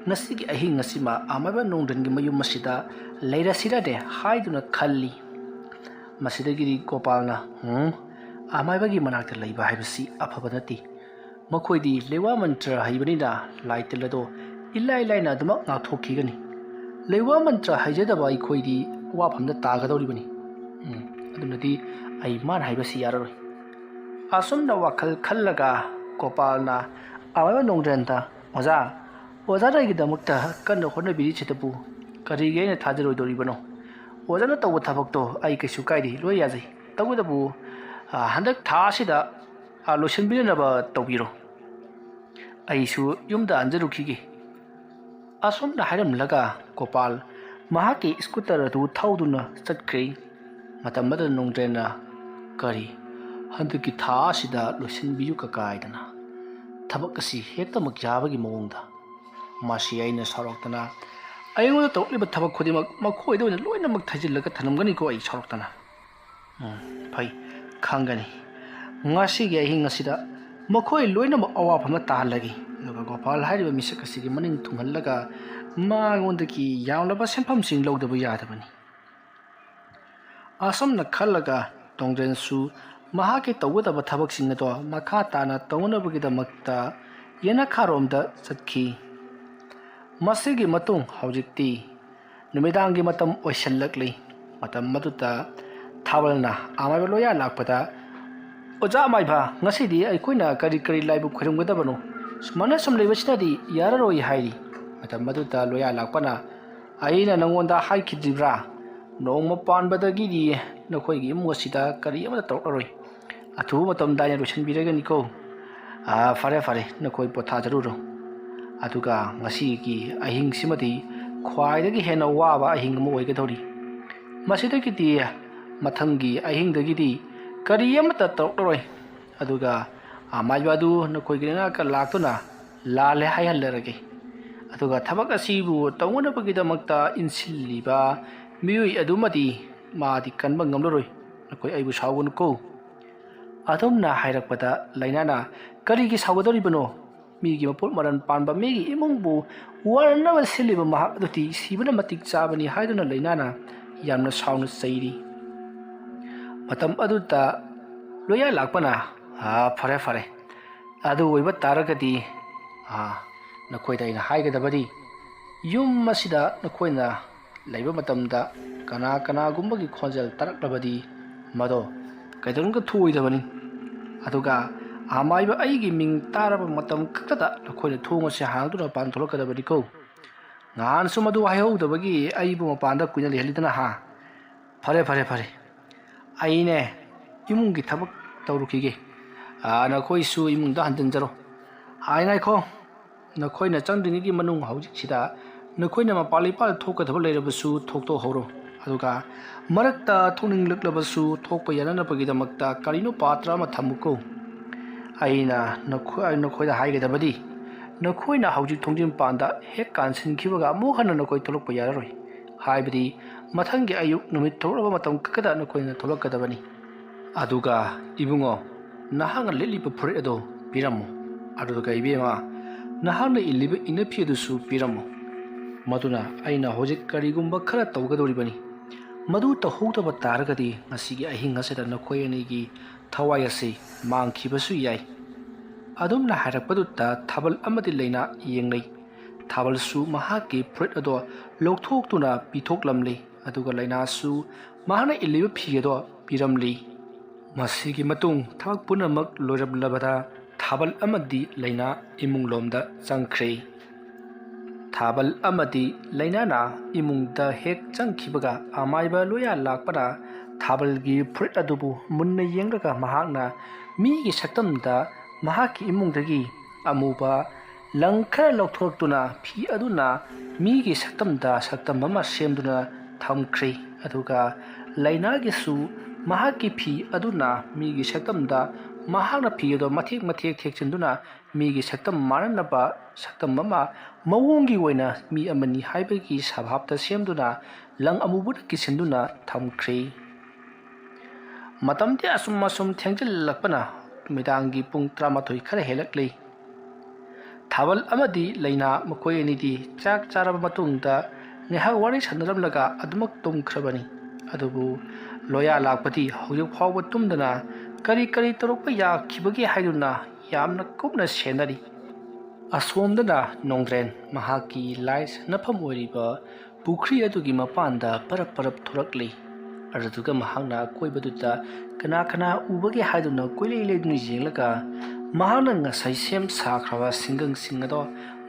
ꯉꯁꯤꯒꯤ ꯑꯍꯤꯡ ꯑꯁꯤꯃ ꯑꯃꯥꯏꯕ ꯅꯣꯡꯗ꯭ꯔꯦꯟꯒꯤ ꯃꯌꯨꯝ ꯑꯁꯤꯗ ꯂꯩꯔꯁꯤꯔꯅꯦ ꯍꯥꯏꯗꯨꯅ ꯈꯜꯂꯤ꯫ ꯃꯁꯤꯗꯒꯤꯗꯤ ꯒꯣꯄꯥꯜꯅ, "ꯍꯨꯝ, ꯑꯃꯥꯏꯕꯒꯤ ꯃꯅꯥꯛꯇ ꯂꯩꯕ ꯍꯥꯏꯕꯁꯤ ꯑꯐꯕ ꯅꯠꯇꯦ꯫ ꯃꯈꯣꯏꯗꯤ ꯂꯩꯋꯥ ꯃꯟꯇ꯭ꯔ ꯍꯩꯕꯅꯤꯅ ꯂꯥꯏ ꯇꯤꯜ ꯑꯗꯣ ꯏꯂꯥꯏ ꯂꯥꯏꯅ ꯑꯗꯨꯃꯛ ꯉꯥꯛꯊꯣꯛꯈꯤꯒꯅꯤ꯫ ꯂꯩꯋꯥ ꯃꯟꯇ꯭ꯔ ꯍꯩꯖꯗꯕ ꯑꯩꯈꯣꯏꯗꯤ ꯋꯥꯐꯝꯗ ꯇꯥꯒꯗꯧꯔꯤꯕꯅꯤ꯫ ꯎꯝ, ꯑꯗꯨꯅꯗꯤ ꯑꯩ ꯃꯥꯅ ꯍꯥꯏꯕꯁꯤ ꯌꯥꯔꯔꯣꯏ"꯫ ꯑꯁꯨꯝꯅ ꯋꯥꯈꯜ ꯈꯜꯂꯒ ꯒꯣꯄꯥꯜꯅ ꯑꯃꯥꯏꯕ ꯅꯣꯡꯗ꯭ꯔꯦꯟꯗ, "ꯑꯣꯖꯥ, ꯑꯣꯖꯥꯅ ꯑꯩꯒꯤꯗꯃꯛꯇ ꯀꯟꯅ ꯍꯣꯠꯅꯕꯤꯔꯤꯁꯤꯗꯕꯨ ꯀꯔꯤꯒꯤ ꯑꯩꯅ ꯊꯥꯖꯔꯣꯏꯗꯧꯔꯤꯕꯅꯣ? ꯑꯣꯖꯥꯅ ꯇꯧꯕ ꯊꯕꯛꯇꯣ ꯑꯩ ꯀꯩꯁꯨ ꯀꯥꯏꯗꯦ, ꯂꯣꯏ ꯌꯥꯖꯩ꯫ ꯇꯧꯕꯇꯕꯨ, ꯑ, ꯍꯟꯗꯛ ꯊꯥ ꯑꯁꯤꯗ, ꯑ, ꯂꯣꯏꯁꯤꯟꯕꯤꯅꯅꯕ ꯇꯧꯕꯤꯔꯣ꯫ ꯑꯩꯁꯨ ꯌꯨꯝꯗ ꯍꯟꯖꯔꯨꯈꯤꯒꯦ"꯫ ꯑꯁꯨꯝꯅ ꯍꯥꯏꯔꯝꯂꯒ ꯒꯣꯄꯥꯜ ꯃꯍꯥꯛꯀꯤ ꯁ꯭ꯀꯨꯇꯔ ꯑꯗꯨ ꯊꯧꯗꯨꯅ ꯆꯠꯈ꯭ꯔꯦ꯫ ꯃꯇꯝ ꯑꯗꯨꯗ ꯅꯣꯡꯗ꯭ꯔꯦꯟꯅ, "ꯀꯔꯤ, ꯍꯟꯗꯛꯀꯤ ꯊꯥ ꯑꯁꯤꯗ ꯂꯣꯏꯁꯤꯟꯕꯤꯌꯨ ꯀꯀꯥ" ꯍꯥꯏꯗꯅ ꯊꯕꯛ ꯑꯁꯤ ꯍꯦꯛꯇꯃꯛ ꯌꯥꯕꯒꯤ ꯃꯑꯣꯡꯗ꯫ ꯃꯁꯤ ꯑꯩꯅ ꯁꯥꯎꯔꯛꯇꯅ ꯑꯩꯉꯣꯟꯗ ꯇꯧꯔꯛꯂꯤꯕ ꯊꯕꯛ ꯈꯨꯗꯤꯡꯃꯛ ꯃꯈꯣꯏꯗ ꯑꯣꯏꯅ ꯂꯣꯏꯅꯃꯛ ꯊꯩꯖꯤꯜꯂꯒ ꯊꯝꯂꯝꯒꯅꯤꯀꯣ ꯑꯩ ꯁꯥꯎꯔꯛꯇꯅ꯫ ꯎꯝ, ꯐꯩ, ꯈꯪꯒꯅꯤ꯫ ꯉꯁꯤꯒꯤ ꯑꯍꯤꯡ ꯑꯁꯤꯗ ꯃꯈꯣꯏ ꯂꯣꯏꯅꯃꯛ ꯑꯋꯥꯐꯝꯗ ꯇꯥꯍꯜꯂꯒꯦ꯫ ꯑꯗꯨꯒ ꯒꯣꯄꯥꯜ ꯍꯥꯏꯔꯤꯕ ꯃꯤꯁꯛ ꯑꯁꯤꯒꯤ ꯃꯅꯤꯡ ꯊꯨꯡꯍꯜꯂꯒ ꯃꯉꯣꯟꯗꯒꯤ ꯌꯥꯝꯂꯕ ꯁꯦꯟꯐꯝꯁꯤꯡ ꯂꯧꯗꯕ ꯌꯥꯗꯕꯅꯤ꯫ ꯑꯁꯨꯝꯅ ꯈꯜꯂꯒ ꯇꯣꯡꯗ꯭ꯔꯦꯟꯁꯨ ꯃꯍꯥꯛꯀꯤ ꯇꯧꯒꯗꯕ ꯊꯕꯛꯁꯤꯡ ꯑꯗꯣ ꯃꯈꯥ ꯇꯥꯅ ꯇꯧꯅꯕꯒꯤꯗꯃꯛꯇ ꯌꯦꯅꯈꯥꯔꯣꯝꯗ ꯆꯠꯈꯤ꯫ ꯃꯁꯤꯒꯤ ꯃꯇꯨꯡ ꯍꯧꯖꯤꯛꯇꯤ ꯅꯨꯃꯤꯗꯥꯡꯒꯤ ꯃꯇꯝ ꯑꯣꯏꯁꯤꯜꯂꯛꯂꯤ꯫ ꯃꯇꯝ ꯑꯗꯨꯗ ꯊꯥꯕꯜꯅ ꯑꯃꯥꯏꯕ ꯂꯣꯌꯥ ꯂꯥꯛꯄꯗ, "ꯑꯣꯖꯥ ꯑꯃꯥꯏꯕ, ꯉꯁꯤꯗꯤ ꯑꯩꯈꯣꯏꯅ ꯀꯔꯤ ꯀꯔꯤ ꯂꯥꯏꯕꯨ ꯈꯣꯏꯔꯝꯒꯗꯕꯅꯣ? ꯁꯨꯃꯥꯏꯅ ꯁꯨꯝ ꯂꯩꯕꯁꯤꯅꯗꯤ ꯌꯥꯔꯔꯣꯏ" ꯍꯥꯏꯔꯤ꯫ ꯃꯇꯝ ꯑꯗꯨꯗ ꯂꯣꯌꯥ ꯂꯥꯛꯄꯅ, "ꯑꯩꯅ ꯅꯉꯣꯟꯗ ꯍꯥꯏꯈꯤꯗ꯭ꯔꯤꯕ꯭ꯔꯥ? ꯅꯣꯡꯃ ꯄꯥꯟꯕꯗꯒꯤꯗꯤ ꯅꯈꯣꯏꯒꯤ ꯏꯃꯨꯡ ꯑꯁꯤꯗ ꯀꯔꯤ ꯑꯃꯠꯇ ꯇꯧꯔꯛꯂꯔꯣꯏ꯫ ꯑꯊꯨꯕ ꯃꯇꯝꯗ ꯑꯩꯅ ꯂꯣꯏꯁꯤꯟꯕꯤꯔꯒꯅꯤꯀꯣ꯫ ꯑꯥ, ꯐꯔꯦ, ꯐꯔꯦ, ꯅꯈꯣꯏ ꯄꯣꯊꯥꯖꯔꯨꯔꯣ꯫ ꯑꯗꯨꯒ ꯉꯁꯤꯒꯤ ꯑꯍꯤꯡꯁꯤꯃꯗꯤ ꯈ꯭ꯋꯥꯏꯗꯒꯤ ꯍꯦꯟꯅ ꯋꯥꯕ ꯑꯍꯤꯡ ꯑꯃ ꯑꯣꯏꯒꯗꯧꯔꯤ꯫ ꯃꯁꯤꯗꯒꯤꯗꯤ ꯃꯊꯪꯒꯤ ꯑꯍꯤꯡꯗꯒꯤꯗꯤ ꯀꯔꯤ ꯑꯃꯠꯇ ꯇꯧꯔꯛꯂꯔꯣꯏ꯫ ꯑꯗꯨꯒ ꯑꯃꯥꯏꯕ ꯑꯗꯨ ꯅꯈꯣꯏꯒꯤ ꯅꯥꯛꯇ ꯂꯥꯛꯇꯨꯅ ꯂꯥꯜꯂꯦ ꯍꯥꯏꯍꯜꯂꯔꯒꯦ꯫ ꯑꯗꯨꯒ ꯊꯕꯛ ꯑꯁꯤꯕꯨ ꯇꯧꯅꯅꯕꯒꯤꯗꯃꯛꯇ ꯏꯟꯁꯤꯜꯂꯤꯕ ꯃꯤꯑꯣꯏ ꯑꯗꯨꯃꯗꯤ ꯃꯥꯗꯤ ꯀꯟꯕ ꯉꯝꯂꯔꯣꯏ꯫ ꯅꯈꯣꯏ ꯑꯩꯕꯨ ꯁꯥꯎꯒꯅꯨꯀꯣ"꯫ ꯑꯗꯨꯝꯅ ꯍꯥꯏꯔꯛꯄꯗ ꯂꯩꯅꯥꯅ, "ꯀꯔꯤꯒꯤ ꯁꯥꯎꯒꯗꯧꯔꯤꯕꯅꯣ? ꯃꯤꯒꯤ ꯃꯄꯣꯠ ꯃꯔꯜ ꯄꯥꯟꯕ ꯃꯤꯒꯤ ꯏꯃꯨꯡꯕꯨ ꯋꯥꯔꯅꯕ ꯁꯤꯜꯂꯤꯕ ꯃꯍꯥꯛ ꯑꯗꯨꯗꯤ ꯁꯤꯕꯅ ꯃꯇꯤꯛ ꯆꯥꯕꯅꯤ" ꯍꯥꯏꯗꯨꯅ ꯂꯩꯅꯥꯅ ꯌꯥꯝꯅ ꯁꯥꯎꯅ ꯆꯩꯔꯤ꯫ ꯃꯇꯝ ꯑꯗꯨꯗ ꯂꯣꯌꯥ ꯂꯥꯛꯄꯅ, "ꯑꯥ, ꯐꯔꯦ, ꯐꯔꯦ꯫ ꯑꯗꯨ ꯑꯣꯏꯕ ꯇꯥꯔꯒꯗꯤ, ꯑꯥ, ꯅꯈꯣꯏꯗ ꯑꯩꯅ ꯍꯥꯏꯒꯗꯕꯗꯤ, ꯌꯨꯝ ꯑꯁꯤꯗ ꯅꯈꯣꯏꯅ ꯂꯩꯕ ꯃꯇꯝꯗ ꯀꯅꯥ ꯀꯅꯥꯒꯨꯝꯕꯒꯤ ꯈꯣꯟꯖꯦꯜ ꯇꯥꯔꯛꯂꯕꯗꯤ ꯃꯗꯣ ꯀꯩꯗꯧꯅꯨꯡꯗ ꯊꯣꯛꯑꯣꯏꯗꯕꯅꯤ꯫ ꯑꯗꯨꯒ ꯑꯃꯥꯏꯕ ꯑꯩꯒꯤ ꯃꯤꯡ ꯇꯥꯔꯕ ꯃꯇꯝ ꯈꯛꯇꯗ ꯅꯈꯣꯏꯅ ꯊꯣꯡ ꯑꯁꯤ ꯍꯥꯡꯗꯨꯅ ꯃꯄꯥꯟ ꯊꯣꯛꯂꯛꯀꯗꯕꯅꯤꯀꯣ꯫ ꯅꯍꯥꯟꯁꯨ ꯃꯗꯨ ꯍꯥꯏꯍꯧꯗꯕꯒꯤ ꯑꯩꯕꯨ ꯃꯄꯥꯟꯗ ꯀꯨꯏꯅ ꯂꯩꯍꯜꯂꯤꯗꯅ, ꯍꯥ? ꯐꯔꯦ, ꯐꯔꯦ, ꯐꯔꯦ꯫ ꯑꯩꯅꯦ ꯏꯃꯨꯡꯒꯤ ꯊꯕꯛ ꯇꯧꯔꯨꯈꯤꯒꯦ꯫ ꯑꯥ, ꯅꯈꯣꯏꯁꯨ ꯏꯃꯨꯡꯗ ꯍꯟꯖꯤꯟꯖꯔꯣ꯫ ꯑꯥꯏ, ꯉꯥꯏꯈꯣ꯫ ꯅꯈꯣꯏꯅ ꯆꯪꯗ꯭ꯔꯤꯉꯩꯒꯤ ꯃꯅꯨꯡ ꯍꯧꯖꯤꯛꯁꯤꯗ ꯅꯈꯣꯏꯅ ꯃꯄꯥꯟ ꯏꯄꯥꯟ ꯊꯣꯛꯀꯗꯕ ꯂꯩꯔꯕꯁꯨ ꯊꯣꯛꯇꯣꯛꯍꯧꯔꯣ꯫ ꯑꯗꯨꯒ ꯃꯔꯛꯇ ꯊꯣꯛꯅꯤꯡꯂꯛꯂꯕꯁꯨ ꯊꯣꯛꯄ ꯌꯥꯅꯅꯕꯒꯤꯗꯃꯛꯇ ꯀꯔꯤꯅꯣ ꯄꯥꯇ꯭ꯔ ꯑꯃ ꯊꯝꯃꯨꯀꯣ꯫ ꯑꯩꯅ ꯅꯈꯣꯏ, ꯅꯈꯣꯏꯗ ꯍꯥꯏꯒꯗꯕꯗꯤ, ꯅꯈꯣꯏꯅ ꯍꯧꯖꯤꯛ ꯊꯣꯡꯖꯤꯟ ꯃꯄꯥꯟꯗ ꯍꯦꯛ ꯀꯥꯟꯁꯤꯟꯈꯤꯕꯒ ꯑꯃꯨꯛ ꯍꯟꯅ ꯅꯈꯣꯏ ꯊꯣꯛꯂꯛꯄ ꯌꯥꯔꯔꯣꯏ꯫ ꯍꯥꯏꯕꯗꯤ ꯃꯊꯪꯒꯤ ꯑꯌꯨꯛ ꯅꯨꯃꯤꯠ ꯊꯣꯛꯂꯛꯂꯕ ꯃꯇꯝ ꯈꯛꯇꯗ ꯅꯈꯣꯏꯅ ꯊꯣꯛꯂꯛꯀꯗꯕꯅꯤ꯫ ꯑꯗꯨꯒ ꯏꯕꯨꯡꯉꯣ, ꯅꯍꯥꯛꯅ ꯂꯤꯠꯂꯤꯕ ꯐꯨꯔꯤꯠ ꯑꯗꯨ ꯄꯤꯔꯝꯃꯨ꯫ ꯑꯗꯨꯒ ꯏꯕꯦꯝꯃ, ꯅꯍꯥꯛꯅ ꯏꯜꯂꯤꯕ ꯏꯅꯐꯤ ꯑꯗꯨꯁꯨ ꯄꯤꯔꯝꯃꯨ꯫ ꯃꯗꯨꯅ ꯑꯩꯅ ꯍꯧꯖꯤꯛ ꯀꯔꯤꯒꯨꯝꯕ ꯈꯔ ꯇꯧꯒꯗꯧꯔꯤꯕꯅꯤ꯫ ꯃꯗꯨ ꯇꯧꯍꯧꯗꯕ ꯇꯥꯔꯒꯗꯤ ꯉꯁꯤꯒꯤ ꯑꯍꯤꯡ ꯑꯁꯤꯗ ꯅꯈꯣꯏ ꯑꯅꯤꯒꯤ ꯊꯋꯥꯏ ꯑꯁꯤ ꯃꯥꯡꯈꯤꯕꯁꯨ ꯌꯥꯏ꯫ ꯑꯗꯨꯝꯅ ꯍꯥꯏꯔꯛꯄꯗꯨꯗ ꯊꯥꯕꯜ ꯑꯃꯗꯤ ꯂꯩꯅꯥ ꯌꯦꯡꯅꯩ꯫ ꯊꯥꯕꯜꯁꯨ ꯃꯍꯥꯛꯀꯤ ꯐꯨꯔꯤꯠ ꯑꯗꯣ ꯂꯧꯊꯣꯛꯇꯨꯅ ꯄꯤꯊꯣꯛꯂꯝꯂꯤ, ꯑꯗꯨꯒ ꯂꯩꯅꯥꯁꯨ ꯃꯍꯥꯛꯅ ꯏꯜꯂꯤꯕ ꯐꯤ ꯑꯗꯣ ꯄꯤꯔꯝꯂꯤ꯫ ꯃꯁꯤꯒꯤ ꯃꯇꯨꯡ ꯊꯕꯛ ꯄꯨꯝꯅꯃꯛ ꯂꯣꯏꯔꯝꯂꯕꯗ ꯊꯥꯕꯜ ꯑꯃꯗꯤ ꯂꯩꯅꯥ ꯏꯃꯨꯡꯂꯣꯝꯗ ꯆꯪꯈ꯭ꯔꯦ꯫ ꯊꯥꯕꯜ ꯑꯃꯗꯤ ꯂꯩꯅꯥꯅ ꯏꯃꯨꯡꯗ ꯍꯦꯛ ꯆꯪꯈꯤꯕꯒ ꯑꯃꯥꯏꯕ ꯂꯣꯌꯥ ꯂꯥꯛꯄꯅ ꯊꯥꯕꯜꯒꯤ ꯐꯨꯔꯤꯠ ꯑꯗꯨꯕꯨ ꯃꯨꯟꯅ ꯌꯦꯡꯂꯒ ꯃꯍꯥꯛꯅ ꯃꯤꯒꯤ ꯁꯛꯇꯝꯗ ꯃꯍꯥꯛꯀꯤ ꯏꯃꯨꯡꯗꯒꯤ ꯑꯃꯨꯕ ꯂꯪ ꯈꯔ ꯂꯧꯊꯣꯔꯛꯇꯨꯅ ꯐꯤ ꯑꯗꯨꯅ ꯃꯤꯒꯤ ꯁꯛꯇꯝꯗ ꯁꯛꯇꯝ ꯑꯃ ꯁꯦꯝꯗꯨꯅ ꯊꯝꯈ꯭ꯔꯦ꯫ ꯑꯗꯨꯒ ꯂꯩꯅꯥꯒꯤꯁꯨ ꯃꯍꯥꯛꯀꯤ ꯐꯤ ꯑꯗꯨꯅ ꯃꯤꯒꯤ ꯁꯛꯇꯝꯗ ꯃꯍꯥꯛꯅ ꯐꯤ ꯑꯗꯨ ꯃꯊꯦꯛ ꯃꯊꯦꯛ ꯊꯦꯛꯆꯤꯟꯗꯨꯅ ꯃꯤꯒꯤ ꯁꯛꯇꯝ ꯃꯥꯟꯅꯅꯕ ꯁꯛꯇꯝ ꯑꯃ ꯃꯑꯣꯡꯒꯤ ꯑꯣꯏꯅ ꯃꯤ ꯑꯃꯅꯤ ꯍꯥꯏꯕꯒꯤ ꯁꯚꯥꯞꯇ ꯁꯦꯝꯗꯨꯅ ꯂꯪ ꯑꯃꯨꯕꯅ ꯀꯤꯁꯤꯟꯗꯨꯅ ꯊꯝꯈ꯭ꯔꯦ꯫ ꯃꯇꯝꯗꯤ ꯑꯁꯨꯝ ꯑꯁꯨꯝ ꯊꯦꯡꯖꯤꯜꯂꯛꯄꯅ ꯅꯨꯃꯤꯗꯥꯡꯒꯤ ꯄꯨꯡ ꯇꯔꯥꯃꯥꯊꯣꯏ ꯈꯔ ꯍꯦꯜꯂꯛꯂꯤ꯫ ꯊꯥꯕꯜ ꯑꯃꯗꯤ ꯂꯩꯅꯥ ꯃꯈꯣꯏ ꯑꯅꯤꯗꯤ ꯆꯥꯛ ꯆꯥꯔꯕ ꯃꯇꯨꯡꯗ ꯉꯥꯏꯍꯥꯛ ꯋꯥꯔꯤ ꯁꯥꯟꯅꯔꯝꯂꯒ ꯑꯗꯨꯃꯛ ꯇꯨꯝꯈ꯭ꯔꯕꯅꯤ꯫ ꯑꯗꯨꯕꯨ ꯂꯣꯌꯥ ꯂꯥꯛꯄꯗꯤ ꯍꯧꯖꯤꯛ ꯐꯥꯎꯕ ꯇꯨꯝꯗꯅ ꯀꯔꯤ ꯀꯔꯤ ꯇꯧꯔꯛꯄ ꯌꯥꯈꯤꯕꯒꯦ ꯍꯥꯏꯗꯨꯅ ꯌꯥꯝꯅ ꯀꯨꯞꯅ ꯁꯦꯟꯅꯔꯤ꯫ ꯑꯁꯣꯝꯗꯅ ꯅꯣꯡꯗ꯭ꯔꯦꯟ ꯃꯍꯥꯛꯀꯤ ꯂꯥꯏ ꯁꯥꯟꯅꯐꯝ ꯑꯣꯏꯔꯤꯕ ꯄꯨꯈ꯭ꯔꯤ ꯑꯗꯨꯒꯤ ꯃꯄꯥꯟꯗ ꯄꯔꯞ ꯄꯔꯞ ꯊꯣꯔꯛꯂꯤ꯫ ꯑꯗꯨꯗꯨꯒ ꯃꯍꯥꯛꯅ ꯑꯀꯣꯏꯕꯗꯨꯗ ꯀꯅꯥ ꯀꯅꯥ ꯎꯕꯒꯦ ꯍꯥꯏꯗꯨꯅ ꯀꯣꯏꯂꯩ ꯂꯩꯗꯨꯅ ꯌꯦꯡꯂꯒ ꯃꯍꯥꯛꯅ ꯉꯁꯥꯏ ꯁꯦꯝ ꯁꯥꯈ꯭ꯔꯕ ꯁꯤꯡꯒꯪꯁꯤꯡ ꯑꯗꯣ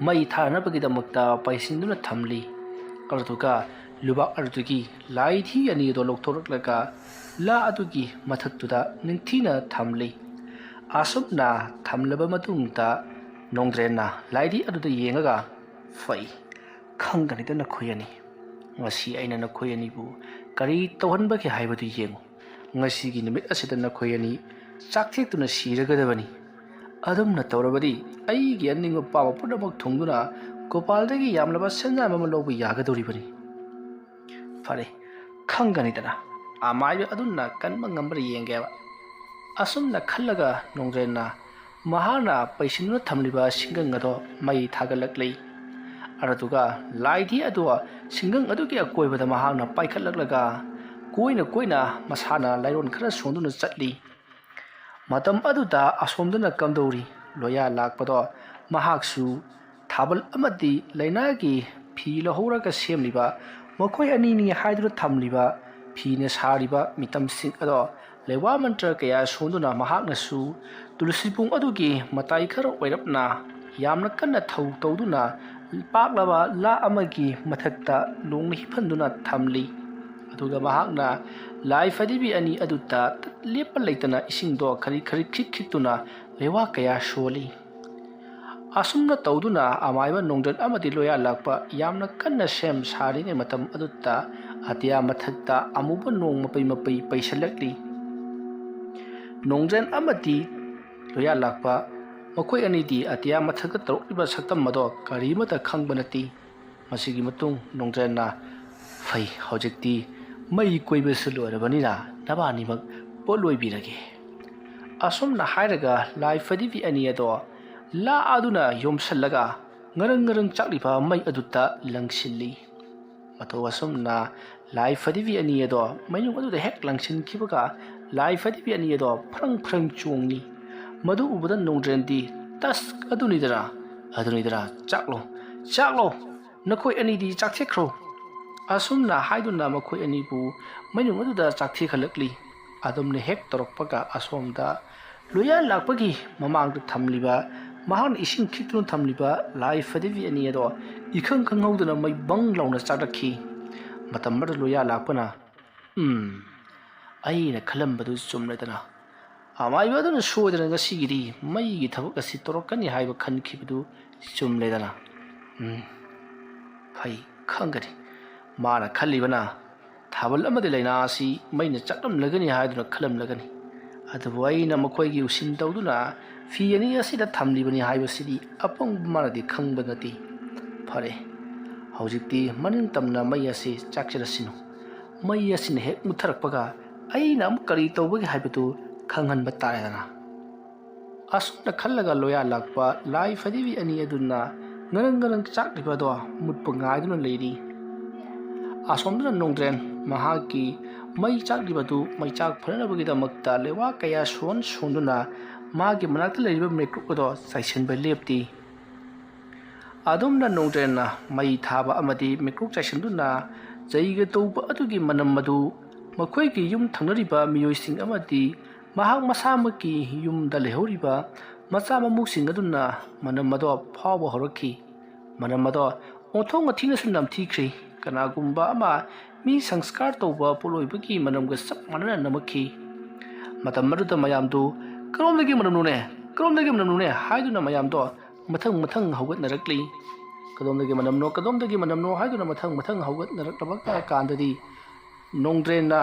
ꯃꯩ ꯊꯥꯅꯕꯒꯤꯗꯃꯛꯇ ꯄꯩꯁꯤꯟꯗꯨꯅ ꯊꯝꯂꯤ꯫ ꯑꯗꯨꯗꯨꯒ ꯂꯨꯕꯥꯛ ꯑꯗꯨꯗꯒꯤ ꯂꯥꯏꯙꯤ ꯑꯅꯤ ꯑꯗꯣ ꯂꯧꯊꯣꯔꯛꯂꯒ ꯂꯥ ꯑꯗꯨꯒꯤ ꯃꯊꯛꯇꯨꯗ ꯅꯤꯡꯊꯤꯅ ꯊꯝꯂꯤ꯫ ꯑꯁꯨꯝꯅ ꯊꯝꯂꯕ ꯃꯇꯨꯡꯗ ꯅꯣꯡꯗ꯭ꯔꯦꯟꯅ ꯂꯥꯏꯙꯤ ꯑꯗꯨꯗ ꯌꯦꯡꯂꯒ, "ꯐꯩ, ꯈꯪꯒꯅꯤꯗ ꯅꯈꯣꯏ ꯑꯅꯤ꯫ ꯉꯁꯤ ꯑꯩꯅ ꯅꯈꯣꯏ ꯑꯅꯤꯕꯨ ꯀꯔꯤ ꯇꯧꯍꯟꯕꯒꯦ ꯍꯥꯏꯕꯗꯨ ꯌꯦꯡꯉꯨ꯫ ꯉꯁꯤꯒꯤ ꯅꯨꯃꯤꯠ ꯑꯁꯤꯗ ꯅꯈꯣꯏ ꯑꯅꯤ ꯆꯥꯛꯊꯦꯛꯇꯨꯅ ꯁꯤꯔꯒꯗꯕꯅꯤ꯫ ꯑꯗꯨꯝꯅ ꯇꯧꯔꯕꯗꯤ ꯑꯩꯒꯤ ꯑꯅꯤꯡꯕ ꯄꯥꯝꯕ ꯄꯨꯝꯅꯃꯛ ꯊꯨꯡꯗꯨꯅ ꯒꯣꯄꯥꯜꯗꯒꯤ ꯌꯥꯝꯂꯕ ꯁꯦꯟꯖꯥꯝ ꯑꯃ ꯂꯧꯕ ꯌꯥꯒꯗꯧꯔꯤꯕꯅꯤ꯫ ꯐꯔꯦ, ꯈꯪꯒꯅꯤꯗꯅ, ꯑꯃꯥꯏꯕ ꯑꯗꯨꯅ ꯀꯟꯕ ꯉꯝꯕ꯭ꯔꯥ ꯌꯦꯡꯒꯦꯕ꯫ ꯑꯁꯨꯝꯅ ꯈꯜꯂꯒ ꯅꯣꯡꯗ꯭ꯔꯦꯟꯅ ꯃꯍꯥꯛꯅ ꯄꯩꯁꯤꯟꯗꯨꯅ ꯊꯝꯂꯤꯕ ꯁꯤꯡꯒꯪ ꯑꯗꯣ ꯃꯩ ꯊꯥꯒꯠꯂꯛꯂꯤ꯫ ꯑꯗꯨꯗꯨꯒ ꯂꯥꯏꯙꯤ ꯑꯗꯣ ꯁꯤꯡꯒꯪ ꯑꯗꯨꯒꯤ ꯑꯀꯣꯏꯕꯗ ꯃꯍꯥꯛꯅ ꯄꯥꯏꯈꯠꯂꯛꯂꯒ ꯀꯣꯏꯅ ꯀꯣꯏꯅ ꯃꯁꯥꯅ ꯂꯥꯏꯔꯣꯟ ꯈꯔ ꯁꯣꯟꯗꯨꯅ ꯆꯠꯂꯤ꯫ ꯃꯇꯝ ꯑꯗꯨꯗ ꯑꯁꯣꯝꯗꯅ ꯀꯝꯗꯧꯔꯤ? ꯂꯣꯌꯥ ꯂꯥꯛꯄꯗꯣ ꯃꯍꯥꯛꯁꯨ ꯊꯥꯕꯜ ꯑꯃꯗꯤ ꯂꯥꯏꯅꯥꯒꯤ ꯐꯤ ꯂꯧꯍꯧꯔꯒ ꯁꯦꯝꯂꯤꯕ, ꯃꯈꯣꯏ ꯑꯅꯤꯅꯤ ꯍꯥꯏꯗꯨꯅ ꯊꯝꯂꯤꯕ, ꯐꯤꯅ ꯁꯥꯔꯤꯕ ꯃꯤꯇꯝꯁꯤꯡ ꯑꯗꯣ ꯂꯩꯋꯥ ꯃꯟꯇ꯭ꯔ ꯀꯌꯥ ꯁꯣꯟꯗꯨꯅ ꯃꯍꯥꯛꯅꯁꯨ ꯇꯨꯂꯁꯤꯕꯣꯡ ꯑꯗꯨꯒꯤ ꯃꯇꯥꯏ ꯈꯔ ꯑꯣꯏꯔꯞꯅ ꯌꯥꯝꯅ ꯀꯟꯅ ꯊꯧ ꯇꯧꯗꯨꯅ ꯄꯥꯛꯂꯕ ꯂꯥ ꯑꯃꯒꯤ ꯃꯊꯛꯇ ꯂꯣꯡꯅ ꯍꯤꯞꯍꯟꯗꯨꯅ ꯊꯝꯂꯤ꯫ ꯑꯗꯨꯒ ꯃꯍꯥꯛꯅ ꯂꯥꯏ ꯐꯗꯤꯕꯤ ꯑꯅꯤ ꯑꯗꯨꯗ ꯂꯦꯞꯄ ꯂꯩꯇꯅ ꯏꯁꯤꯡꯗꯣ ꯈꯔꯤ ꯈꯔꯤ ꯈꯤꯛ ꯈꯤꯛꯇꯨꯅ ꯂꯩꯋꯥ ꯀꯌꯥ ꯁꯣꯜꯂꯤ꯫ ꯑꯁꯨꯝꯅ ꯇꯧꯗꯨꯅ ꯑꯃꯥꯏꯕ ꯅꯣꯡꯗ꯭ꯔꯦꯟ ꯑꯃꯗꯤ ꯂꯣꯌꯥ ꯂꯥꯛꯄ ꯌꯥꯝꯅ ꯀꯟꯅ ꯁꯦꯝ ꯁꯥꯔꯤꯉꯩ ꯃꯇꯝ ꯑꯗꯨꯗ ꯑꯇꯤꯌꯥ ꯃꯊꯛꯇ ꯑꯃꯨꯕ ꯅꯣꯡ ꯃꯄꯩ ꯃꯄꯩ ꯄꯩꯁꯜꯂꯛꯂꯤ꯫ ꯅꯣꯡꯗ꯭ꯔꯦꯟ ꯑꯃꯗꯤ ꯂꯣꯌꯥ ꯂꯥꯛꯄ ꯃꯈꯣꯏ ꯑꯅꯤꯗꯤ ꯑꯇꯤꯌꯥ ꯃꯊꯛꯇ ꯇꯧꯔꯛꯂꯤꯕ ꯁꯛꯇꯝ ꯑꯗꯣ ꯀꯔꯤꯃꯠꯇ ꯈꯪꯕ ꯅꯠꯇꯦ꯫ ꯃꯁꯤꯒꯤ ꯃꯇꯨꯡ ꯅꯣꯡꯗ꯭ꯔꯦꯟꯅ, "ꯐꯩ, ꯍꯧꯖꯤꯛꯇꯤ ꯃꯩ ꯀꯣꯏꯕꯁꯨ ꯂꯣꯏꯔꯕꯅꯤꯅ ꯅꯕꯥꯅꯤꯃꯛ ꯄꯣꯠꯂꯣꯏꯕꯤꯔꯒꯦ"꯫ ꯑꯁꯨꯝꯅ ꯍꯥꯏꯔꯒ ꯂꯥꯏ ꯐꯗꯤꯕꯤ ꯑꯅꯤ ꯑꯗꯣ ꯂꯥ ꯑꯗꯨꯅ ꯌꯣꯝꯁꯜꯂꯒ ꯉꯔꯪ ꯉꯔꯪ ꯆꯥꯛꯂꯤꯕ ꯃꯩ ꯑꯗꯨꯗ ꯂꯪꯁꯤꯜꯂꯤ꯫ ꯃꯇꯧ ꯑꯁꯨꯝꯅ ꯂꯥꯏ ꯐꯗꯤꯕꯤ ꯑꯅꯤ ꯑꯗꯣ ꯃꯩꯅꯨꯡ ꯑꯗꯨꯗ ꯍꯦꯛ ꯂꯪꯁꯤꯟꯈꯤꯕꯒ ꯂꯥꯏ ꯐꯗꯤꯕꯤ ꯑꯅꯤ ꯑꯗꯣ ꯐ꯭ꯔꯪ ꯐ꯭ꯔꯪ ꯆꯣꯡꯉꯤ꯫ ꯃꯗꯨ ꯎꯕꯗ ꯅꯣꯡꯗ꯭ꯔꯦꯟꯗꯤ, "ꯇꯁ, ꯑꯗꯨꯅꯤꯗꯅ, ꯑꯗꯨꯅꯤꯗꯅ, ꯆꯥꯛꯂꯣ, ꯆꯥꯛꯂꯣ, ꯅꯈꯣꯏ ꯑꯅꯤꯗꯤ ꯆꯥꯛꯊꯦꯛꯈ꯭ꯔꯣ"꯫ ꯑꯁꯨꯝꯅ ꯍꯥꯏꯗꯨꯅ ꯃꯈꯣꯏ ꯑꯅꯤꯕꯨ ꯃꯩꯅꯨꯡ ꯑꯗꯨꯗ ꯆꯥꯛꯊꯦꯛꯍꯜꯂꯛꯂꯤ꯫ ꯑꯗꯨꯝꯅ ꯍꯦꯛ ꯇꯧꯔꯛꯄꯒ ꯑꯁꯣꯝꯗ ꯂꯣꯌꯥ ꯂꯥꯛꯄꯒꯤ ꯃꯃꯥꯡꯗ ꯊꯝꯂꯤꯕ, ꯃꯍꯥꯛꯅ ꯏꯁꯤꯡ ꯈꯤꯛꯇꯨꯅ ꯊꯝꯂꯤꯕ ꯂꯥꯏ ꯐꯗꯤꯕꯤ ꯑꯅꯤ ꯑꯗꯣ ꯏꯈꯪ ꯈꯪꯍꯧꯗꯅ ꯃꯩ ꯕꯪ ꯂꯥꯎꯅ ꯆꯥꯛꯂꯛꯈꯤ꯫ ꯃꯇꯝ ꯑꯗꯨꯗ ꯂꯣꯌꯥ ꯂꯥꯛꯄꯅ, "ꯎꯝ, ꯑꯩꯅ ꯈꯜꯂꯝꯕꯗꯨ ꯆꯨꯝꯂꯦꯗꯅ꯫ ꯑꯃꯥꯏꯕ ꯑꯗꯨꯅ ꯁꯣꯏꯗꯅ ꯉꯁꯤꯒꯤꯗꯤ ꯃꯩꯒꯤ ꯊꯕꯛ ꯑꯁꯤ ꯇꯧꯔꯛꯀꯅꯤ ꯍꯥꯏꯕ ꯈꯟꯈꯤꯕꯗꯨ ꯆꯨꯝꯂꯦꯗꯅ꯫ ꯎꯝ, ꯐꯩ, ꯈꯪꯒꯅꯤ꯫ ꯃꯥꯅ ꯈꯜꯂꯤꯕꯅ ꯊꯥꯕꯜ ꯑꯃꯗꯤ ꯂꯥꯏꯅꯥ ꯑꯁꯤ ꯃꯩꯅ ꯆꯥꯛꯂꯝꯂꯒꯅꯤ ꯍꯥꯏꯗꯨꯅ ꯈꯜꯂꯝꯂꯒꯅꯤ꯫ ꯑꯗꯨꯕꯨ ꯑꯩꯅ ꯃꯈꯣꯏꯒꯤ ꯎꯁꯤꯟ ꯇꯧꯗꯨꯅ ꯐꯤ ꯑꯅꯤ ꯑꯁꯤꯗ ꯊꯝꯂꯤꯕꯅꯤ ꯍꯥꯏꯕꯁꯤꯗꯤ ꯑꯄꯪꯕ ꯃꯥꯅꯗꯤ ꯈꯪꯕ ꯅꯠꯇꯦ꯫ ꯐꯔꯦ, ꯍꯧꯖꯤꯛꯇꯤ ꯃꯅꯤꯡ ꯇꯝꯅ ꯃꯩ ꯑꯁꯤ ꯆꯥꯛꯆꯔꯁꯤꯅꯨ꯫ ꯃꯩ ꯑꯁꯤꯅ ꯍꯦꯛ ꯃꯨꯠꯊꯔꯛꯄꯒ ꯑꯩꯅ ꯑꯃꯨꯛ ꯀꯔꯤ ꯇꯧꯕꯒꯦ ꯍꯥꯏꯕꯗꯨ ꯈꯪꯍꯟꯕ ꯇꯥꯔꯦꯗꯅ꯫ ꯑꯁꯨꯝꯅ ꯈꯜꯂꯒ ꯂꯣꯌꯥ ꯂꯥꯛꯄ ꯂꯥꯏ ꯐꯗꯤꯕꯤ ꯑꯅꯤ ꯑꯗꯨꯅ ꯉꯔꯪ ꯉꯔꯪ ꯆꯥꯛꯂꯤꯕ ꯑꯗꯣ ꯃꯨꯠꯄ ꯉꯥꯏꯗꯨꯅ ꯂꯩꯔꯤ꯫ ꯑꯁꯣꯝꯗꯅ ꯅꯣꯡꯗ꯭ꯔꯦꯟ ꯃꯍꯥꯛꯀꯤ ꯃꯩ ꯆꯥꯛꯂꯤꯕꯗꯨ ꯃꯩꯆꯥꯛ ꯐꯅꯅꯕꯒꯤꯗꯃꯛꯇ ꯂꯩꯋꯥ ꯀꯌꯥ ꯁꯣꯟ ꯁꯣꯟꯗꯨꯅ ꯃꯥꯒꯤ ꯃꯅꯥꯛꯇ ꯂꯩꯔꯤꯕ ꯃꯩꯀ꯭ꯔꯨꯛ ꯑꯗꯣ ꯆꯥꯏꯁꯤꯟꯕ ꯂꯦꯞꯇꯦ꯫ ꯑꯗꯨꯝꯅ ꯅꯣꯡꯗ꯭ꯔꯦꯟꯅ ꯃꯩ ꯊꯥꯕ ꯑꯃꯗꯤ ꯃꯩꯀ꯭ꯔꯨꯛ ꯆꯥꯏꯁꯤꯟꯗꯨꯅ ꯆꯩꯒ ꯇꯧꯕ ꯑꯗꯨꯒꯤ ꯃꯅꯝ ꯑꯗꯨ ꯃꯈꯣꯏꯒꯤ ꯌꯨꯝ ꯊꯪꯅꯔꯤꯕ ꯃꯤꯑꯣꯏꯁꯤꯡ ꯑꯃꯗꯤ ꯃꯍꯥꯛ ꯃꯁꯥꯃꯛꯀꯤ ꯌꯨꯝꯗ ꯂꯩꯍꯧꯔꯤꯕ ꯃꯆꯥ ꯃꯃꯧꯁꯤꯡ ꯑꯗꯨꯅ ꯃꯅꯝ ꯑꯗꯣ ꯐꯥꯎꯕ ꯍꯧꯔꯛꯈꯤ꯫ ꯃꯅꯝ ꯑꯗꯣ ꯑꯣꯟꯊꯣꯛꯅ ꯊꯤꯅꯁꯨ ꯅꯝꯊꯤꯈ꯭ꯔꯦ꯫ ꯀꯅꯥꯒꯨꯝꯕ ꯑꯃ ꯃꯤ ꯁꯪꯁꯀꯥꯔ ꯇꯧꯕ ꯄꯣꯠꯂꯣꯏꯕꯒꯤ ꯃꯅꯝꯒ ꯆꯞ ꯃꯥꯟꯅꯅ ꯅꯝꯃꯛꯈꯤ꯫ ꯃꯇꯝ ꯑꯗꯨꯗ ꯃꯌꯥꯝꯗꯨ "ꯀꯔꯣꯝꯗꯒꯤ ꯃꯅꯝꯅꯣꯅꯦ? ꯀꯔꯣꯝꯗꯒꯤ ꯃꯅꯝꯅꯣꯅꯦ?" ꯍꯥꯏꯗꯨꯅ ꯃꯌꯥꯝꯗꯣ ꯃꯊꯪ ꯃꯊꯪ ꯍꯧꯒꯠꯅꯔꯛꯂꯤ꯫ "ꯀꯗꯣꯝꯗꯒꯤ ꯃꯅꯝꯅꯣ? ꯀꯗꯣꯝꯗꯒꯤ ꯃꯅꯝꯅꯣ?" ꯍꯥꯏꯗꯨꯅ ꯃꯊꯪ ꯃꯊꯪ ꯍꯧꯒꯠꯅꯔꯛꯂꯕ ꯀꯥꯟꯗꯗꯤ ꯅꯣꯡꯗ꯭ꯔꯦꯟꯅ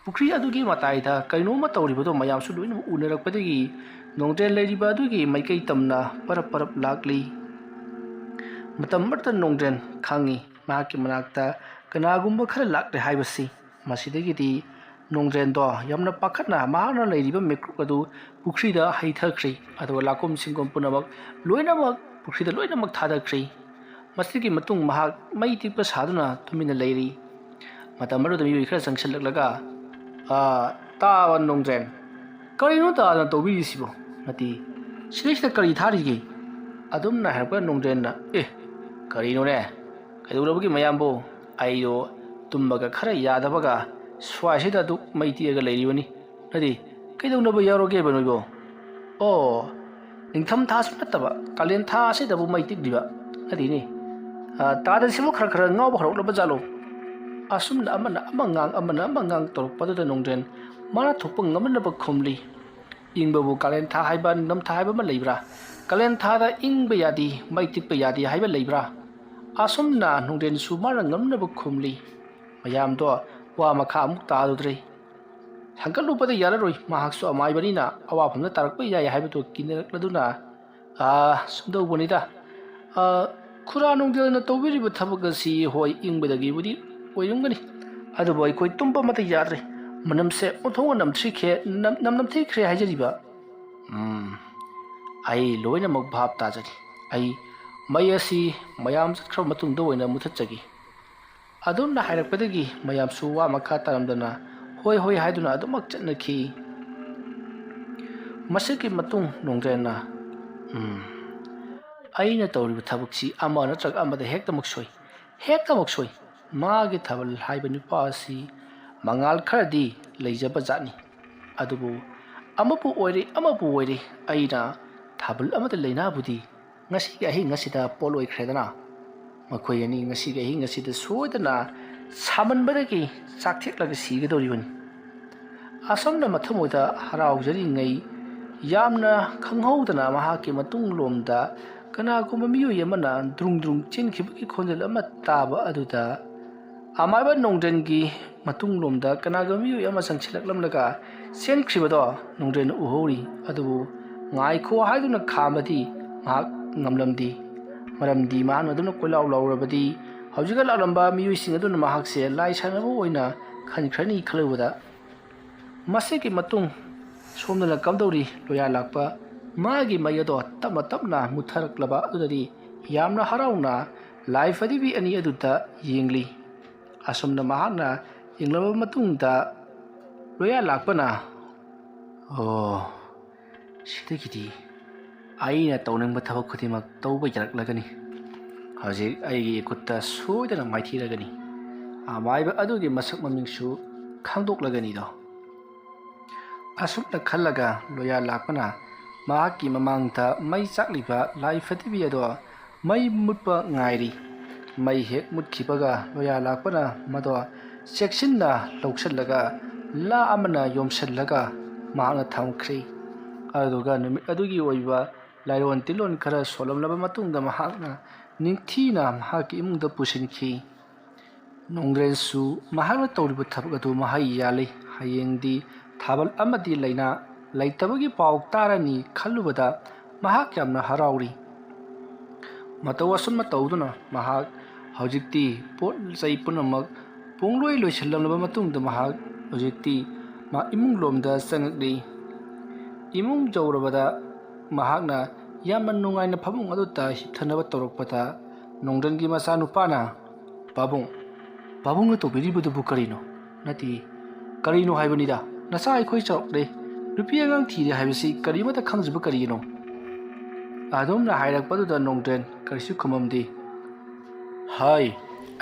ꯄꯨꯈ꯭ꯔꯤ ꯑꯗꯨꯒꯤ ꯃꯇꯥꯏꯗ ꯀꯩꯅꯣꯝꯃ ꯇꯧꯔꯤꯕꯗꯣ ꯃꯌꯥꯝꯁꯨ ꯂꯣꯏꯅꯃꯛ ꯎꯅꯔꯛꯄꯗꯒꯤ ꯅꯣꯡꯗ꯭ꯔꯦꯟ ꯂꯩꯔꯤꯕ ꯑꯗꯨꯒꯤ ꯃꯥꯏꯀꯩ ꯇꯝꯅ ꯄꯔꯞ ꯄꯔꯞ ꯂꯥꯛꯂꯤ꯫ ꯃꯇꯝ ꯑꯃꯗ ꯅꯣꯡꯗ꯭ꯔꯦꯟ ꯈꯪꯉꯤ ꯃꯍꯥꯛꯀꯤ ꯃꯅꯥꯛꯇ ꯀꯅꯥꯒꯨꯝꯕ ꯈꯔ ꯂꯥꯛꯂꯦ ꯍꯥꯏꯕꯁꯤ꯫ ꯃꯁꯤꯗꯒꯤꯗꯤ ꯅꯣꯡꯗ꯭ꯔꯦꯟꯗꯣ ꯌꯥꯝꯅ ꯄꯥꯈꯠꯅ ꯃꯍꯥꯛꯅ ꯂꯩꯔꯤꯕ ꯃꯩꯀ꯭ꯔꯨꯛ ꯑꯗꯨ ꯄꯨꯈ꯭ꯔꯤꯗ ꯍꯩꯊꯈ꯭ꯔꯦ꯫ ꯑꯗꯨꯒ ꯂꯥꯀꯨꯝ ꯁꯤꯡꯒꯨꯝ ꯄꯨꯝꯅꯃꯛ ꯂꯣꯏꯅꯃꯛ ꯄꯨꯈ꯭ꯔꯤꯗ ꯂꯣꯏꯅꯃꯛ ꯊꯥꯗꯈ꯭ꯔꯦ꯫ ꯃꯁꯤꯒꯤ ꯃꯇꯨꯡ ꯃꯍꯥꯛ ꯃꯩ ꯇꯤꯛꯄ ꯁꯥꯗꯨꯅ ꯇꯨꯃꯤꯟꯅ ꯂꯩꯔꯤ꯫ ꯃꯇꯝ ꯑꯗꯨꯗ ꯃꯤꯑꯣꯏ ꯈꯔ ꯆꯪꯁꯤꯜꯂꯛꯂꯒ, "ꯑꯥ, ꯇꯥꯕ ꯅꯣꯡꯗ꯭ꯔꯦꯟ, ꯀꯔꯤꯅꯣ ꯇꯥꯗꯅ ꯇꯧꯕꯤꯔꯤꯁꯤꯕꯣ? ꯅꯠꯇꯦ, ꯁꯤꯗꯩꯁꯤꯗ ꯀꯔꯤ ꯊꯥꯔꯤꯒꯦ?" ꯑꯗꯨꯝꯅ ꯍꯥꯏꯔꯛꯄ ꯅꯣꯡꯗ꯭ꯔꯦꯟꯅ, "ꯑꯦ, ꯀꯔꯤꯅꯣꯅꯦ? ꯀꯩꯗꯧꯔꯕꯒꯦ ꯃꯌꯥꯝꯕꯨ? ꯑꯩꯗꯣ ꯇꯨꯝꯕꯒ ꯈꯔ ꯌꯥꯗꯕꯒ ꯁ꯭ꯋꯥꯏꯁꯤꯗ ꯑꯗꯨꯛ ꯃꯩ ꯇꯤꯛꯑꯒ ꯂꯩꯔꯤꯕꯅꯤ꯫ ꯅꯠꯇꯦ, ꯀꯩꯗꯧꯅꯕ ꯌꯥꯎꯔꯒꯦꯕ ꯅꯣꯏꯕꯣ? ꯑꯣ, ꯅꯤꯡꯊꯝ ꯊꯥꯁꯨ ꯅꯠꯇꯕ ꯀꯥꯂꯦꯟ ꯊꯥ ꯑꯁꯤꯗꯕꯨ ꯃꯩ ꯇꯤꯛꯂꯤꯕ? ꯅꯠꯇꯦꯅꯦ꯫ ꯑ, ꯇꯥꯗ ꯁꯤꯕꯨ ꯈꯔ ꯈꯔ ꯉꯥꯎꯕ ꯍꯧꯔꯛꯂꯕ ꯖꯥꯠꯂꯣ?" ꯑꯁꯨꯝꯅ ꯑꯃꯅ ꯑꯃ ꯉꯥꯡ, ꯑꯃꯅ ꯑꯃ ꯉꯥꯡ ꯇꯧꯔꯛꯄꯗꯨꯗ ꯅꯣꯡꯗ꯭ꯔꯦꯟ ꯃꯥꯅ ꯊꯣꯛꯄ ꯉꯝꯅꯕ ꯈꯨꯝꯂꯤ꯫ "ꯏꯪꯕꯕꯨ ꯀꯥꯂꯦꯟ ꯊꯥ ꯍꯥꯏꯕ, ꯅꯤꯡꯊꯝ ꯊꯥ ꯍꯥꯏꯕ ꯑꯃ ꯂꯩꯕ꯭ꯔꯥ? ꯀꯥꯂꯦꯟ ꯊꯥꯗ ꯏꯪꯕ ꯌꯥꯗꯦ, ꯃꯩ ꯇꯤꯛꯄ ꯌꯥꯗꯦ ꯍꯥꯏꯕ ꯂꯩꯕ꯭ꯔꯥ?" ꯑꯁꯨꯝꯅ ꯅꯣꯡꯗ꯭ꯔꯦꯟꯁꯨ ꯃꯥꯅ ꯉꯝꯅꯕ ꯈꯨꯝꯂꯤ꯫ ꯃꯌꯥꯝꯗꯣ ꯋꯥ ꯃꯈꯥ ꯑꯃꯨꯛ ꯇꯥꯔꯨꯗ꯭ꯔꯦ꯫ ꯊꯥꯡꯒꯠꯂꯨꯕꯗ ꯌꯥꯔꯔꯣꯏ, ꯃꯍꯥꯛꯁꯨ ꯑꯃꯥꯏꯕꯅꯤꯅ ꯑꯋꯥꯐꯝꯗ ꯇꯥꯔꯛꯄ ꯌꯥꯏ ꯍꯥꯏꯕꯗꯨ ꯀꯤꯅꯔꯛꯂꯗꯨꯅ, "ꯑꯥ, ꯁꯨꯝ ꯇꯧꯕꯅꯤꯗ꯫ ꯑꯥ, ꯈꯨꯔꯥ ꯅꯣꯡꯗꯦꯜꯅ ꯇꯧꯕꯤꯔꯤꯕ ꯊꯕꯛ ꯑꯁꯤ, ꯍꯣꯏ, ꯏꯪꯕꯗꯒꯤꯕꯨꯗꯤ ꯑꯣꯏꯔꯝꯒꯅꯤ, ꯑꯗꯨꯕꯨ ꯑꯩꯈꯣꯏ ꯇꯨꯝꯕ ꯑꯃꯠꯇ ꯌꯥꯗ꯭ꯔꯦ꯫ ꯃꯅꯝꯁꯦ ꯑꯣꯟꯊꯣꯛꯅ ꯅꯝꯊꯤꯈ꯭ꯔꯦ, ꯅꯝ-, ꯅꯝ-, ꯅꯝꯊꯤꯈ꯭ꯔꯦ ꯍꯥꯏꯖꯔꯤꯕ꯫ ꯎꯝ, ꯑꯩ ꯂꯣꯏꯅꯃꯛ ꯚꯥꯞ ꯇꯥꯖꯔꯤ꯫ ꯑꯩ ꯃꯩ ꯑꯁꯤ ꯃꯌꯥꯝ ꯆꯠꯈ꯭ꯔꯕ ꯃꯇꯨꯡꯗ ꯑꯣꯏꯅ ꯃꯨꯊꯠꯆꯒꯦ꯫" ꯑꯗꯨꯝꯅ ꯍꯥꯏꯔꯛꯄꯗꯒꯤ ꯃꯌꯥꯝꯁꯨ ꯋꯥ ꯃꯈꯥ ꯇꯥꯔꯝꯗꯅ "ꯍꯣꯏ, ꯍꯣꯏ" ꯍꯥꯏꯗꯨꯅ ꯑꯗꯨꯃꯛ ꯆꯠꯅꯈꯤ꯫ ꯃꯁꯤꯒꯤ ꯃꯇꯨꯡ ꯅꯣꯡꯗ꯭ꯔꯦꯟꯅ, "ꯎꯝ, ꯑꯩꯅ ꯇꯧꯔꯤꯕ ꯊꯕꯛꯁꯤ ꯑꯃ ꯅꯠꯇ꯭ꯔꯒ ꯑꯃꯗ ꯍꯦꯛꯇꯃꯛ ꯁꯣꯏ, ꯍꯦꯛꯇꯃꯛ ꯁꯣꯏ꯫ ꯃꯥꯒꯤ ꯊꯥꯕꯜ ꯍꯥꯏꯕ ꯅꯨꯄꯥ ꯑꯁꯤ ꯃꯉꯥꯜ ꯈꯔꯗꯤ ꯂꯩꯖꯕ ꯖꯥꯠꯅꯤ꯫ ꯑꯗꯨꯕꯨ ꯑꯃꯕꯨ ꯑꯣꯏꯔꯦ, ꯑꯃꯕꯨ ꯑꯣꯏꯔꯦ, ꯑꯩꯅ ꯊꯥꯕꯜ ꯑꯃꯗ ꯂꯩꯅꯥꯕꯨꯗꯤ ꯉꯁꯤꯒꯤ ꯑꯍꯤꯡ ꯑꯁꯤꯗ ꯄꯣꯠꯂꯣꯏꯈ꯭ꯔꯦꯗꯅ꯫ ꯃꯈꯣꯏ ꯑꯅꯤ ꯉꯁꯤꯒꯤ ꯑꯍꯤꯡ ꯑꯁꯤꯗ ꯁꯣꯏꯗꯅ ꯁꯥꯃꯟꯕꯗꯒꯤ ꯆꯥꯛꯊꯦꯛꯂꯒ ꯁꯤꯒꯗꯧꯔꯤꯕꯅꯤ꯫" ꯑꯁꯨꯝꯅ ꯃꯊꯃꯣꯏꯗ ꯍꯔꯥꯎꯖꯔꯤꯉꯩ, ꯌꯥꯝꯅ ꯈꯪꯍꯧꯗꯅ ꯃꯍꯥꯛꯀꯤ ꯃꯇꯨꯡꯂꯣꯝꯗ ꯀꯅꯥꯒꯨꯝꯕ ꯃꯤꯑꯣꯏ ꯑꯃꯅ ꯗ꯭ꯔꯨꯡ ꯗ꯭ꯔꯨꯡ ꯆꯦꯟꯈꯤꯕꯒꯤ ꯈꯣꯟꯖꯦꯜ ꯑꯃ ꯇꯥꯕ ꯑꯗꯨꯗ, ꯑꯃꯥꯏꯕ ꯅꯣꯡꯗ꯭ꯔꯦꯟꯒꯤ ꯃꯇꯨꯡꯂꯣꯝꯗ ꯀꯅꯥꯒꯨꯝꯕ ꯃꯤꯑꯣꯏ ꯑꯃ ꯆꯪꯁꯤꯜꯂꯛꯂꯝꯂꯒ ꯆꯦꯟꯈ꯭ꯔꯤꯕꯗꯣ ꯅꯣꯡꯗ꯭ꯔꯦꯟꯅ ꯎꯍꯧꯔꯤ꯫ ꯑꯗꯨꯕꯨ ꯉꯥꯏꯈꯣ ꯍꯥꯏꯗꯨꯅ ꯈꯥꯝꯕꯗꯤ ꯃꯍꯥꯛ ꯉꯝꯂꯝꯗꯦ꯫ ꯃꯔꯝꯗꯤ ꯃꯍꯥꯛꯅ ꯑꯗꯨꯝꯅ ꯀꯣꯏꯂꯥꯎ ꯂꯥꯎꯔꯕꯗꯤ ꯍꯧꯖꯤꯛꯀ ꯂꯥꯛꯂꯝꯕ ꯃꯤꯑꯣꯏꯁꯤꯡ ꯑꯗꯨꯅ ꯃꯍꯥꯛꯁꯦ ꯂꯥꯏ ꯁꯥꯟꯅꯕ ꯑꯣꯏꯅ ꯈꯟꯈ꯭ꯔꯅꯤ ꯈꯜꯂꯨꯕꯗ, ꯃꯁꯤꯒꯤ ꯃꯇꯨꯡ ꯁꯣꯝꯗꯅ ꯀꯝꯗꯧꯔꯤ? ꯂꯣꯌꯥ ꯂꯥꯛꯄ ꯃꯥꯒꯤ ꯃꯩ ꯑꯗꯣ ꯇꯞꯅ ꯇꯞꯅ ꯃꯨꯠꯊꯔꯛꯂꯕ ꯑꯗꯨꯗꯗꯤ ꯌꯥꯝꯅ ꯍꯔꯥꯎꯅ ꯂꯥꯏ ꯐꯗꯤꯕꯤ ꯑꯅꯤ ꯑꯗꯨꯗ ꯌꯦꯡꯂꯤ꯫ ꯑꯁꯨꯝꯅ ꯃꯍꯥꯛꯅ ꯌꯦꯡꯂꯕ ꯃꯇꯨꯡꯗ ꯂꯣꯌꯥ ꯂꯥꯛꯄꯅ, "ꯑꯣ, ꯁꯤꯗꯒꯤꯗꯤ ꯑꯩꯅ ꯇꯧꯅꯤꯡꯕ ꯊꯕꯛ ꯈꯨꯗꯤꯡꯃꯛ ꯇꯧꯕ ꯌꯥꯔꯛꯂꯒꯅꯤ꯫ ꯍꯧꯖꯤꯛ ꯑꯩꯒꯤ ꯏꯈꯨꯠꯇ ꯁꯣꯏꯗꯅ ꯃꯥꯏꯊꯤꯔꯒꯅꯤ꯫ ꯑꯃꯥꯏꯕ ꯑꯗꯨꯒꯤ ꯃꯁꯛ ꯃꯃꯤꯡꯁꯨ ꯈꯪꯗꯣꯛꯂꯒꯅꯤꯗꯣ꯫" ꯑꯁꯨꯝꯅ ꯈꯜꯂꯒ ꯂꯣꯌꯥ ꯂꯥꯛꯄꯅ ꯃꯍꯥꯛꯀꯤ ꯃꯃꯥꯡꯗ ꯃꯩ ꯆꯥꯛꯂꯤꯕ ꯂꯥꯏ ꯐꯗꯤꯕꯤ ꯑꯗꯣ ꯃꯩ ꯃꯨꯠꯄ ꯉꯥꯏꯔꯤ꯫ ꯃꯩ ꯍꯦꯛ ꯃꯨꯠꯈꯤꯕꯒ ꯂꯣꯌꯥ ꯂꯥꯛꯄꯅ ꯃꯗꯣ ꯆꯦꯛꯁꯤꯟꯅ ꯂꯧꯁꯤꯜꯂꯒ ꯂꯥ ꯑꯃꯅ ꯌꯣꯝꯁꯤꯜꯂꯒ ꯃꯍꯥꯛꯅ ꯊꯝꯈ꯭ꯔꯦ꯫ ꯑꯗꯨꯒ ꯅꯨꯃꯤꯠ ꯑꯗꯨꯒꯤ ꯑꯣꯏꯕ ꯂꯥꯏꯔꯣꯟ ꯇꯤꯜꯂꯣꯟ ꯈꯔ ꯁꯣꯜꯂꯝꯂꯕ ꯃꯇꯨꯡꯗ ꯃꯍꯥꯛꯅ ꯅꯤꯡꯊꯤꯅ ꯃꯍꯥꯛꯀꯤ ꯏꯃꯨꯡꯗ ꯄꯨꯁꯤꯟꯈꯤ꯫ ꯅꯣꯡꯗ꯭ꯔꯦꯟꯁꯨ ꯃꯍꯥꯛꯅ ꯇꯧꯔꯤꯕ ꯊꯕꯛ ꯑꯗꯨ ꯃꯍꯩ ꯌꯥꯜꯂꯤ꯫ ꯍꯌꯦꯡꯗꯤ ꯊꯥꯕꯜ ꯑꯃꯗꯤ ꯂꯩꯅꯥ ꯂꯩꯇꯕꯒꯤ ꯄꯥꯎ ꯇꯥꯔꯅꯤ ꯈꯜꯂꯨꯕꯗ ꯃꯍꯥꯛ ꯌꯥꯝꯅ ꯍꯔꯥꯎꯔꯤ꯫ ꯃꯇꯧ ꯑꯁꯨꯝꯅ ꯇꯧꯗꯨꯅ ꯃꯍꯥꯛ ꯍꯧꯖꯤꯛꯇꯤ ꯄꯣꯠ ꯆꯩ ꯄꯨꯝꯅꯃꯛ ꯄꯨꯡꯂꯣꯏ ꯂꯣꯏꯁꯤꯜꯂꯝꯂꯕ ꯃꯇꯨꯡꯗ ꯃꯍꯥꯛ ꯍꯧꯖꯤꯛꯇꯤ ꯃꯥ ꯏꯃꯨꯡꯂꯣꯝꯗ ꯆꯪꯉꯛꯂꯤ꯫ ꯏꯃꯨꯡ ꯌꯧꯔꯕꯗ ꯃꯍꯥꯛꯅ ꯌꯥꯝꯅ ꯅꯨꯡꯉꯥꯏꯅ ꯐꯃꯨꯡ ꯑꯗꯨꯗ ꯍꯤꯞꯊꯅꯕ ꯇꯧꯔꯛꯄꯗ ꯅꯣꯡꯗ꯭ꯔꯦꯟꯒꯤ ꯃꯆꯥꯅꯨꯄꯥꯅ, "ꯄꯥꯕꯨꯡ, ꯄꯥꯕꯨꯡꯅ ꯇꯧꯕꯤꯔꯤꯕꯗꯨꯕꯨ ꯀꯔꯤꯅꯣ? ꯅꯠꯇꯦ, ꯀꯔꯤꯅꯣ ꯍꯥꯏꯕꯅꯤꯗ? ꯅꯆꯥ ꯑꯩꯈꯣꯏ ꯆꯥꯎꯔꯛꯂꯦ, ꯅꯨꯄꯤ ꯑꯉꯥꯡ ꯊꯤꯔꯦ ꯍꯥꯏꯕꯁꯤ ꯀꯔꯤꯃꯠꯇ ꯈꯪꯗ꯭ꯔꯤꯕ ꯀꯔꯤꯒꯤꯅꯣ?" ꯑꯗꯨꯝꯅ ꯍꯥꯏꯔꯛꯄꯗꯨꯗ ꯅꯣꯡꯗ꯭ꯔꯦꯟ ꯀꯔꯤꯁꯨ ꯈꯨꯝꯃꯝꯗꯦ꯫ "ꯍꯥꯏ,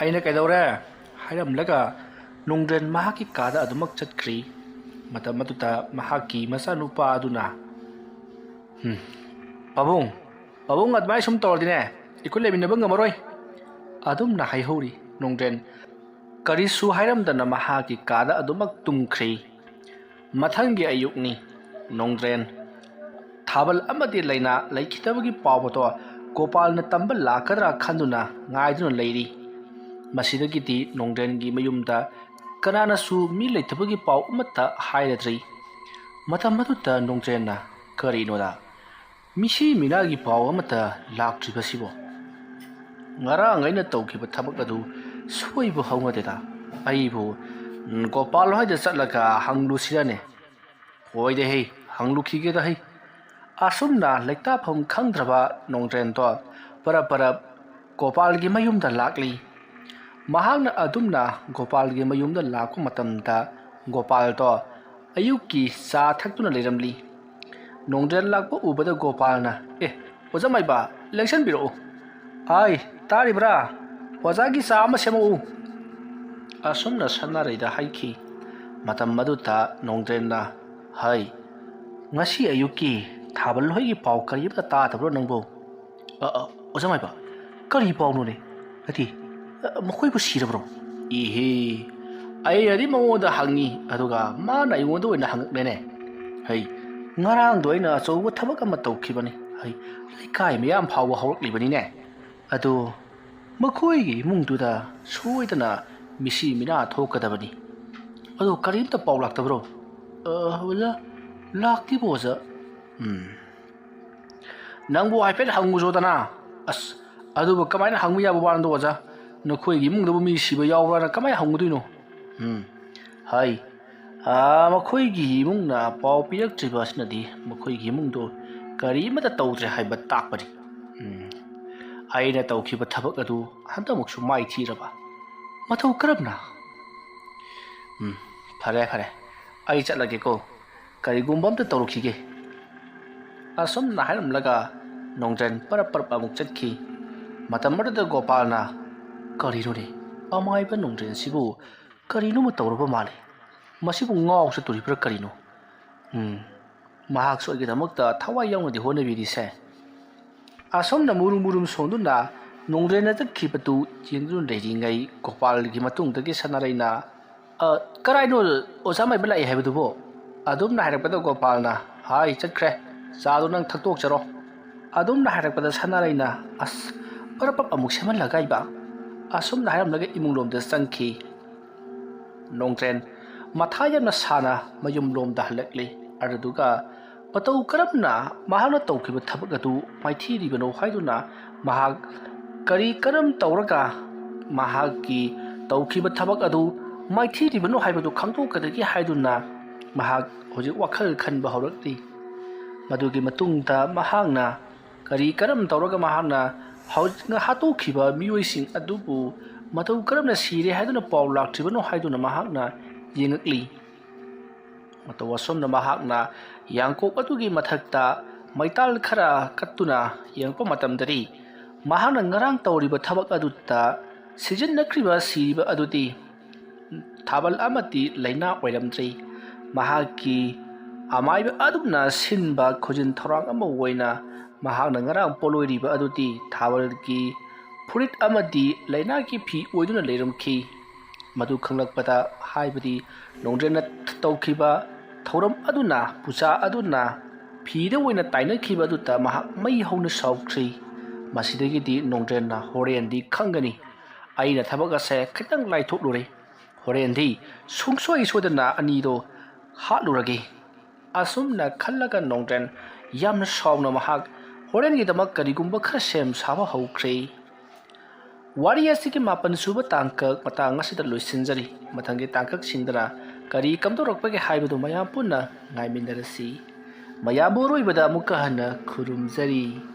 ꯑꯩꯅ ꯀꯩꯗꯧꯔꯦ?" ꯍꯥꯏꯔꯝꯂꯒ ꯅꯣꯡꯗ꯭ꯔꯦꯟ ꯃꯍꯥꯛꯀꯤ ꯀꯥꯗ ꯑꯗꯨꯃꯛ ꯆꯠꯈ꯭ꯔꯤ꯫ ꯃꯇꯝ ꯑꯗꯨꯗ ꯃꯍꯥꯛꯀꯤ ꯃꯆꯥꯅꯨꯄꯥ ꯑꯗꯨꯅ, "ꯍꯨꯝ, ꯄꯥꯕꯨꯡ, ꯄꯥꯕꯨꯡ ꯑꯗꯨꯃꯥꯏꯅ ꯁꯨꯝ ꯇꯧꯔꯗꯤꯅꯦ, ꯑꯩꯈꯣꯏ ꯂꯩꯃꯤꯟꯅꯕ ꯉꯝꯃꯔꯣꯏ," ꯑꯗꯨꯝꯅ ꯍꯥꯏꯍꯧꯔꯤ꯫ ꯅꯣꯡꯗ꯭ꯔꯦꯟ ꯀꯔꯤꯁꯨ ꯍꯥꯏꯔꯝꯗꯅ ꯃꯍꯥꯛꯀꯤ ꯀꯥꯗ ꯑꯗꯨꯃꯛ ꯇꯨꯝꯈ꯭ꯔꯤ꯫ ꯃꯊꯪꯒꯤ ꯑꯌꯨꯛꯅꯤ꯫ ꯅꯣꯡꯗ꯭ꯔꯦꯟ ꯊꯥꯕꯜ ꯑꯃꯗꯤ ꯂꯩꯅꯥ ꯂꯩꯈꯤꯗꯕꯒꯤ ꯄꯥꯎ ꯑꯗꯣ ꯒꯣꯄꯥꯜꯅ ꯇꯝꯕ ꯂꯥꯛꯀꯗ꯭ꯔꯥ ꯈꯟꯗꯨꯅ ꯉꯥꯏꯗꯨꯅ ꯂꯩꯔꯤ꯫ ꯃꯁꯤꯗꯒꯤꯗꯤ ꯅꯣꯡꯗ꯭ꯔꯦꯟꯒꯤ ꯃꯌꯨꯝꯗ ꯀꯅꯥꯅꯁꯨ ꯃꯤ ꯂꯩꯇꯕꯒꯤ ꯄꯥꯎ ꯑꯃꯠꯇ ꯍꯥꯏꯔꯗ꯭ꯔꯤ꯫ ꯃꯇꯝ ꯑꯗꯨꯗ ꯅꯣꯡꯗ꯭ꯔꯦꯟꯅ, "ꯀꯔꯤꯅꯣꯗ, ꯃꯤꯁꯤ ꯃꯤꯅꯥꯒꯤ ꯄꯥꯎ ꯑꯃꯠꯇ ꯂꯥꯛꯇ꯭ꯔꯤꯕꯁꯤꯕꯣ? ꯉꯔꯥꯡ ꯑꯩꯅ ꯇꯧꯈꯤꯕ ꯊꯕꯛ ꯑꯗꯨ ꯁꯣꯏꯕ ꯍꯧꯅꯗꯦꯗ꯫ ꯑꯩꯕꯨ, ꯎꯝ, ꯒꯣꯄꯥꯜ ꯍꯣꯏꯗ ꯆꯠꯂꯒ ꯍꯪꯂꯨꯁꯤꯔꯅꯦ? ꯍꯣꯏꯗ ꯍꯩ, ꯍꯪꯂꯨꯈꯤꯒꯦꯗ ꯍꯩ꯫" ꯑꯁꯨꯝꯅ ꯂꯩꯇꯥꯐꯝ ꯈꯪꯗ꯭ꯔꯕ ꯅꯣꯡꯗ꯭ꯔꯦꯟꯗꯣ ꯄꯔꯞ ꯄꯔꯞ ꯒꯣꯄꯥꯜꯒꯤ ꯃꯌꯨꯝꯗ ꯂꯥꯛꯂꯤ꯫ ꯃꯍꯥꯛꯅ ꯑꯗꯨꯝꯅ ꯒꯣꯄꯥꯜꯒꯤ ꯃꯌꯨꯝꯗ ꯂꯥꯛꯄ ꯃꯇꯝꯗ ꯒꯣꯄꯥꯜꯗꯣ ꯑꯌꯨꯛꯀꯤ ꯆꯥ ꯊꯛꯇꯨꯅ ꯂꯩꯔꯝꯂꯤ꯫ ꯅꯣꯡꯗ꯭ꯔꯦꯟ ꯂꯥꯛꯄ ꯎꯕꯗ ꯒꯣꯄꯥꯜꯅ, "ꯑꯦ, ꯑꯣꯖꯥ ꯃꯥꯏꯕ, ꯂꯦꯡꯁꯟꯕꯤꯔꯛꯎ꯫ ꯑꯥꯏ, ꯇꯥꯔꯤꯕ꯭ꯔꯥ? ꯑꯣꯖꯥꯒꯤ ꯆꯥ ꯑꯃ ꯁꯦꯝꯃꯛꯎ," ꯑꯁꯨꯝꯅ ꯁꯅꯥꯔꯩꯗ ꯍꯥꯏꯈꯤ꯫ ꯃꯇꯝ ꯑꯗꯨꯗ ꯅꯣꯡꯗ꯭ꯔꯦꯟꯅ, "ꯍꯩ, ꯉꯁꯤ ꯑꯌꯨꯛꯀꯤ ꯊꯥꯕꯜ ꯍꯣꯏꯒꯤ ꯄꯥꯎ ꯀꯔꯤꯝꯇ ꯇꯥꯗꯕ꯭ꯔꯣ ꯅꯪꯕꯨ?" "ꯑ, ꯑ, ꯑꯣꯖꯥ ꯃꯥꯏꯕ, ꯀꯔꯤ ꯄꯥꯎꯅꯣꯅꯦ? ꯅꯠꯇꯦ, ꯑ, ꯃꯈꯣꯏꯕꯨ ꯁꯤꯔꯕ꯭ꯔꯣ?" "ꯏꯍꯦ, ꯑꯩꯅꯗꯤ ꯃꯉꯣꯟꯗ ꯍꯪꯉꯤ, ꯑꯗꯨꯒ ꯃꯥꯅ ꯑꯩꯉꯣꯟꯗ ꯑꯣꯏꯅ ꯍꯪꯉꯛꯂꯦꯅꯦ꯫ ꯍꯩ, ꯉꯔꯥꯡꯗꯣ ꯑꯩꯅ ꯑꯆꯧꯕ ꯊꯕꯛ ꯑꯃ ꯇꯧꯈꯤꯕꯅꯤ꯫ ꯍꯩ, ꯂꯩꯀꯥꯏ ꯃꯌꯥꯝ ꯐꯥꯎꯕ ꯍꯧꯔꯛꯂꯤꯕꯅꯤꯅꯦ꯫ ꯑꯗꯣ ꯃꯈꯣꯏꯒꯤ ꯏꯃꯨꯡꯗꯨꯗ ꯁꯣꯏꯗꯅ ꯃꯤꯁꯤ ꯃꯤꯅꯥ ꯊꯣꯛꯀꯗꯕꯅꯤ꯫" ꯑꯗꯣ ꯀꯔꯤꯝꯇ ꯄꯥꯎ ꯂꯥꯛꯇꯕ꯭ꯔꯣ? ꯑ, ꯑꯣꯖꯥ, ꯂꯥꯛꯇꯦꯕꯣ, ꯑꯣꯖꯥ꯫ ꯎꯝ꯫ ꯅꯪꯕꯨ ꯍꯥꯏꯐꯦꯠ ꯍꯪꯉꯨꯁꯣꯗꯅ꯫ ꯑꯁ, ꯑꯗꯨꯕꯨ ꯀꯃꯥꯏꯅ ꯍꯪꯕ ꯌꯥꯕ ꯋꯥꯅꯣꯗꯣ, ꯑꯣꯖꯥ? ꯅꯈꯣꯏꯒꯤ ꯏꯃꯨꯡꯗꯕꯨ ꯃꯤ ꯁꯤꯕ ꯌꯥꯎꯕ꯭ꯔꯥꯅ ꯀꯃꯥꯏꯅ ꯍꯪꯉꯨꯗꯣꯏꯅꯣ? ꯎꯝ, ꯍꯥꯏ꯫ ꯑꯥ, ꯃꯈꯣꯏꯒꯤ ꯏꯃꯨꯡꯅ ꯄꯥꯎ ꯄꯤꯔꯛꯇ꯭ꯔꯤꯕ ꯑꯁꯤꯅꯗꯤ ꯃꯈꯣꯏꯒꯤ ꯏꯃꯨꯡꯗꯣ ꯀꯔꯤꯃꯠꯇ ꯇꯧꯗ꯭ꯔꯦ ꯍꯥꯏꯕ ꯇꯥꯛꯄꯅꯤ꯫ ꯎꯝ, ꯑꯩꯅ ꯇꯧꯈꯤꯕ ꯊꯕꯛ ꯑꯗꯨ ꯍꯟꯗꯛꯃꯨꯛꯁꯨ ꯃꯥꯏ ꯊꯤꯔꯕ꯫ ꯃꯇꯧ ꯀꯔꯝꯅ? ꯎꯝ, ꯐꯔꯦ, ꯐꯔꯦ꯫ ꯑꯩ ꯆꯠꯂꯒꯦꯀꯣ꯫ ꯀꯔꯤꯒꯨꯝꯕ ꯑꯝꯇ ꯇꯧꯔꯨꯈꯤꯒꯦ꯫ ꯑꯁꯨꯝꯅ ꯍꯥꯏꯔꯝꯂꯒ ꯅꯣꯡꯗ꯭ꯔꯦꯟ ꯄꯔꯞ ꯄꯔꯞ ꯑꯃꯨꯛ ꯆꯠꯈꯤ꯫ ꯃꯇꯝ ꯑꯗꯨꯗ ꯒꯣꯄꯥꯜꯅ, "ꯀꯔꯤꯅꯣꯅꯦ? ꯑꯃꯥꯏꯕ ꯅꯣꯡꯗ꯭ꯔꯦꯟꯁꯤꯕꯨ ꯀꯔꯤꯅꯣꯃ ꯇꯧꯔꯕ ꯃꯥꯜꯂꯤ꯫ ꯃꯁꯤꯕꯨ ꯉꯥꯎ ꯆꯠꯇꯣꯔꯤꯕ꯭ꯔꯥ ꯀꯔꯤꯅꯣ? ꯎꯝ, ꯃꯍꯥꯛꯁꯨ ꯑꯩꯒꯤꯗꯃꯛꯇ ꯊꯋꯥꯏ ꯌꯥꯎꯅꯗꯤ ꯍꯣꯠꯅꯕꯤꯔꯤꯁꯦ꯫" ꯑꯁꯣꯝꯅ ꯃꯨꯔꯨꯝ ꯃꯨꯔꯨꯝ ꯁꯣꯟꯗꯨꯅ ꯅꯣꯡꯗ꯭ꯔꯦꯟꯅ ꯆꯠꯈꯤꯕꯗꯨ ꯌꯦꯡꯗꯨꯅ ꯂꯩꯔꯤꯉꯩ, ꯒꯣꯄꯥꯜꯒꯤ ꯃꯇꯨꯡꯗꯒꯤ ꯁꯅꯥꯔꯩꯅ, "ꯑ, ꯀꯔꯥꯏꯅꯣ ꯑꯣꯖꯥ ꯃꯥꯏꯕ ꯂꯥꯛꯏ ꯍꯥꯏꯕꯗꯨꯕꯣ?" ꯑꯗꯨꯝꯅ ꯍꯥꯏꯔꯛꯄꯗ ꯒꯣꯄꯥꯜꯅ, "ꯍꯥꯏ, ꯆꯠꯈ꯭ꯔꯦ꯫ ꯆꯥꯗꯣ ꯅꯪ ꯊꯛꯇꯣꯛꯆꯔꯣ꯫" ꯑꯗꯨꯝꯅ ꯍꯥꯏꯔꯛꯄꯗ ꯁꯅꯥꯔꯩꯅ, "ꯑꯁ, ꯄꯔꯞ ꯄꯔꯞ ꯑꯃꯨꯛ ꯁꯦꯝꯍꯜꯂꯒ ꯏꯕ?" ꯑꯁꯨꯝꯅ ꯍꯥꯏꯔꯝꯂꯒ ꯏꯃꯨꯡꯂꯣꯝꯗ ꯆꯪꯈꯤ꯫ ꯅꯣꯡꯗ꯭ꯔꯦꯟ ꯃꯊꯥ ꯌꯥꯝꯅ ꯁꯥꯅ ꯃꯌꯨꯝꯂꯣꯝꯗ ꯍꯜꯂꯛꯂꯤ꯫ ꯑꯗꯨꯗꯨꯒ ꯃꯇꯧ ꯀꯔꯝꯅ ꯃꯍꯥꯛꯅ ꯇꯧꯈꯤꯕ ꯊꯕꯛ ꯑꯗꯨ ꯃꯥꯏꯊꯤꯔꯤꯕꯅꯣ ꯍꯥꯏꯗꯨꯅ, ꯃꯍꯥꯛ ꯀꯔꯤ ꯀꯔꯝ ꯇꯧꯔꯒ ꯃꯍꯥꯛꯀꯤ ꯇꯧꯈꯤꯕ ꯊꯕꯛ ꯑꯗꯨ ꯃꯥꯏꯊꯤꯔꯤꯕꯅꯣ ꯍꯥꯏꯕꯗꯨ ꯈꯪꯗꯣꯛꯀꯗꯒꯦ ꯍꯥꯏꯗꯨꯅ ꯃꯍꯥꯛ ꯍꯧꯖꯤꯛ ꯋꯥꯈꯜ ꯈꯟꯕ ꯍꯧꯔꯛꯂꯤ꯫ ꯃꯗꯨꯒꯤ ꯃꯇꯨꯡꯗ ꯃꯍꯥꯛꯅ ꯀꯔꯤ ꯀꯔꯝ ꯇꯧꯔꯒ ꯃꯍꯥꯛꯅ ꯍꯧꯖꯤꯛ ꯍꯥꯠꯇꯣꯛꯈꯤꯕ ꯃꯤꯑꯣꯏꯁꯤꯡ ꯑꯗꯨꯕꯨ ꯃꯇꯧ ꯀꯔꯝꯅ ꯁꯤꯔꯦ ꯍꯥꯏꯗꯨꯅ ꯄꯥꯎ ꯂꯥꯛꯇ꯭ꯔꯤꯕꯅꯣ ꯍꯥꯏꯗꯨꯅ ꯃꯍꯥꯛꯅ ꯌꯦꯡꯉꯛꯂꯤ꯫ ꯃꯇꯧ ꯑꯁꯨꯝꯅ ꯃꯍꯥꯛꯅ ꯌꯥꯡꯀꯣꯛ ꯑꯗꯨꯒꯤ ꯃꯊꯛꯇ ꯃꯩꯇꯥꯜ ꯈꯔ ꯀꯠꯇꯨꯅ ꯌꯦꯡꯉꯛꯄ ꯃꯇꯝꯗꯗꯤ, ꯃꯍꯥꯛꯅ ꯉꯔꯥꯡ ꯇꯧꯔꯤꯕ ꯊꯕꯛ ꯑꯗꯨꯗ ꯁꯤꯖꯤꯟꯅꯈ꯭ꯔꯤꯕ ꯁꯤꯔꯤꯕ ꯑꯗꯨꯗꯤ ꯊꯥꯕꯜ ꯑꯃꯗꯤ ꯂꯩꯅꯥ ꯑꯣꯏꯔꯝꯗ꯭ꯔꯤ꯫ ꯃꯍꯥꯛꯀꯤ ꯑꯃꯥꯏꯕ ꯑꯗꯨꯝꯅ ꯁꯤꯟꯕ ꯈꯨꯖꯤꯟ ꯊꯧꯔꯥꯡ ꯑꯃ ꯑꯣꯏꯅ ꯃꯍꯥꯛꯅ ꯉꯔꯥꯡ ꯄꯣꯠꯂꯣꯏꯔꯤꯕ ꯑꯗꯨꯗꯤ ꯊꯥꯕꯜꯒꯤ ꯐꯨꯔꯤꯠ ꯑꯃꯗꯤ ꯂꯩꯅꯥꯒꯤ ꯐꯤ ꯑꯣꯏꯗꯨꯅ ꯂꯩꯔꯝꯈꯤ꯫ ꯃꯗꯨ ꯈꯪꯂꯛꯄꯗ, ꯍꯥꯏꯕꯗꯤ ꯅꯣꯡꯗ꯭ꯔꯦꯟꯅ ꯇꯧꯈꯤꯕ ꯊꯧꯔꯝ ꯑꯗꯨꯅ, ꯄꯨꯖꯥ ꯑꯗꯨꯅ ꯐꯤꯗ ꯑꯣꯏꯅ ꯇꯥꯏꯅꯈꯤꯕ ꯑꯗꯨꯗ ꯃꯍꯥꯛ ꯃꯩ ꯍꯧꯅ ꯁꯥꯎꯈ꯭ꯔꯤ꯫ ꯃꯁꯤꯗꯒꯤꯗꯤ ꯅꯣꯡꯗ꯭ꯔꯦꯟꯅ ꯍꯣꯔꯦꯟꯗꯤ ꯈꯪꯒꯅꯤ꯫ ꯑꯩꯅ ꯊꯕꯛ ꯑꯁꯦ ꯈꯤꯇꯪ ꯂꯥꯏꯊꯣꯛꯂꯨꯔꯦ꯫ ꯍꯣꯔꯦꯟꯗꯤ ꯁꯨꯡꯁꯣꯏ ꯁꯣꯏꯗꯅ ꯑꯅꯤꯗꯣ ꯍꯥꯠꯂꯨꯔꯒꯦ꯫ ꯑꯁꯨꯝꯅ ꯈꯜꯂꯒ ꯅꯣꯡꯗ꯭ꯔꯦꯟ ꯌꯥꯝꯅ ꯁꯥꯎꯅ ꯃꯍꯥꯛ ꯍꯣꯔꯦꯟꯒꯤꯗꯃꯛ ꯀꯔꯤꯒꯨꯝꯕ ꯈꯔ ꯁꯦꯝ ꯁꯥꯕ ꯍꯧꯈ꯭ꯔꯦ꯫ ꯋꯥꯔꯤ ꯑꯁꯤꯒꯤ ꯃꯥꯄꯟ ꯁꯨꯕ ꯇꯥꯡꯀꯛ ꯃꯇꯥꯡ ꯑꯁꯤꯗ ꯂꯣꯏꯁꯤꯟꯖꯔꯤ꯫ ꯃꯊꯪꯒꯤ ꯇꯥꯡꯀꯛꯁꯤꯡꯗꯅ ꯀꯔꯤ ꯀꯝꯗꯧꯔꯛꯄꯒꯦ ꯍꯥꯏꯕꯗꯨ ꯃꯌꯥꯝ ꯄꯨꯟꯅ ꯉꯥꯏꯃꯤꯟꯅꯔꯁꯤ꯫ ꯃꯌꯥꯝꯕꯨ ꯑꯔꯣꯏꯕꯗ ꯑꯃꯨꯛꯀ ꯍꯟꯅ ꯈꯨꯔꯨꯝꯖꯔꯤ꯫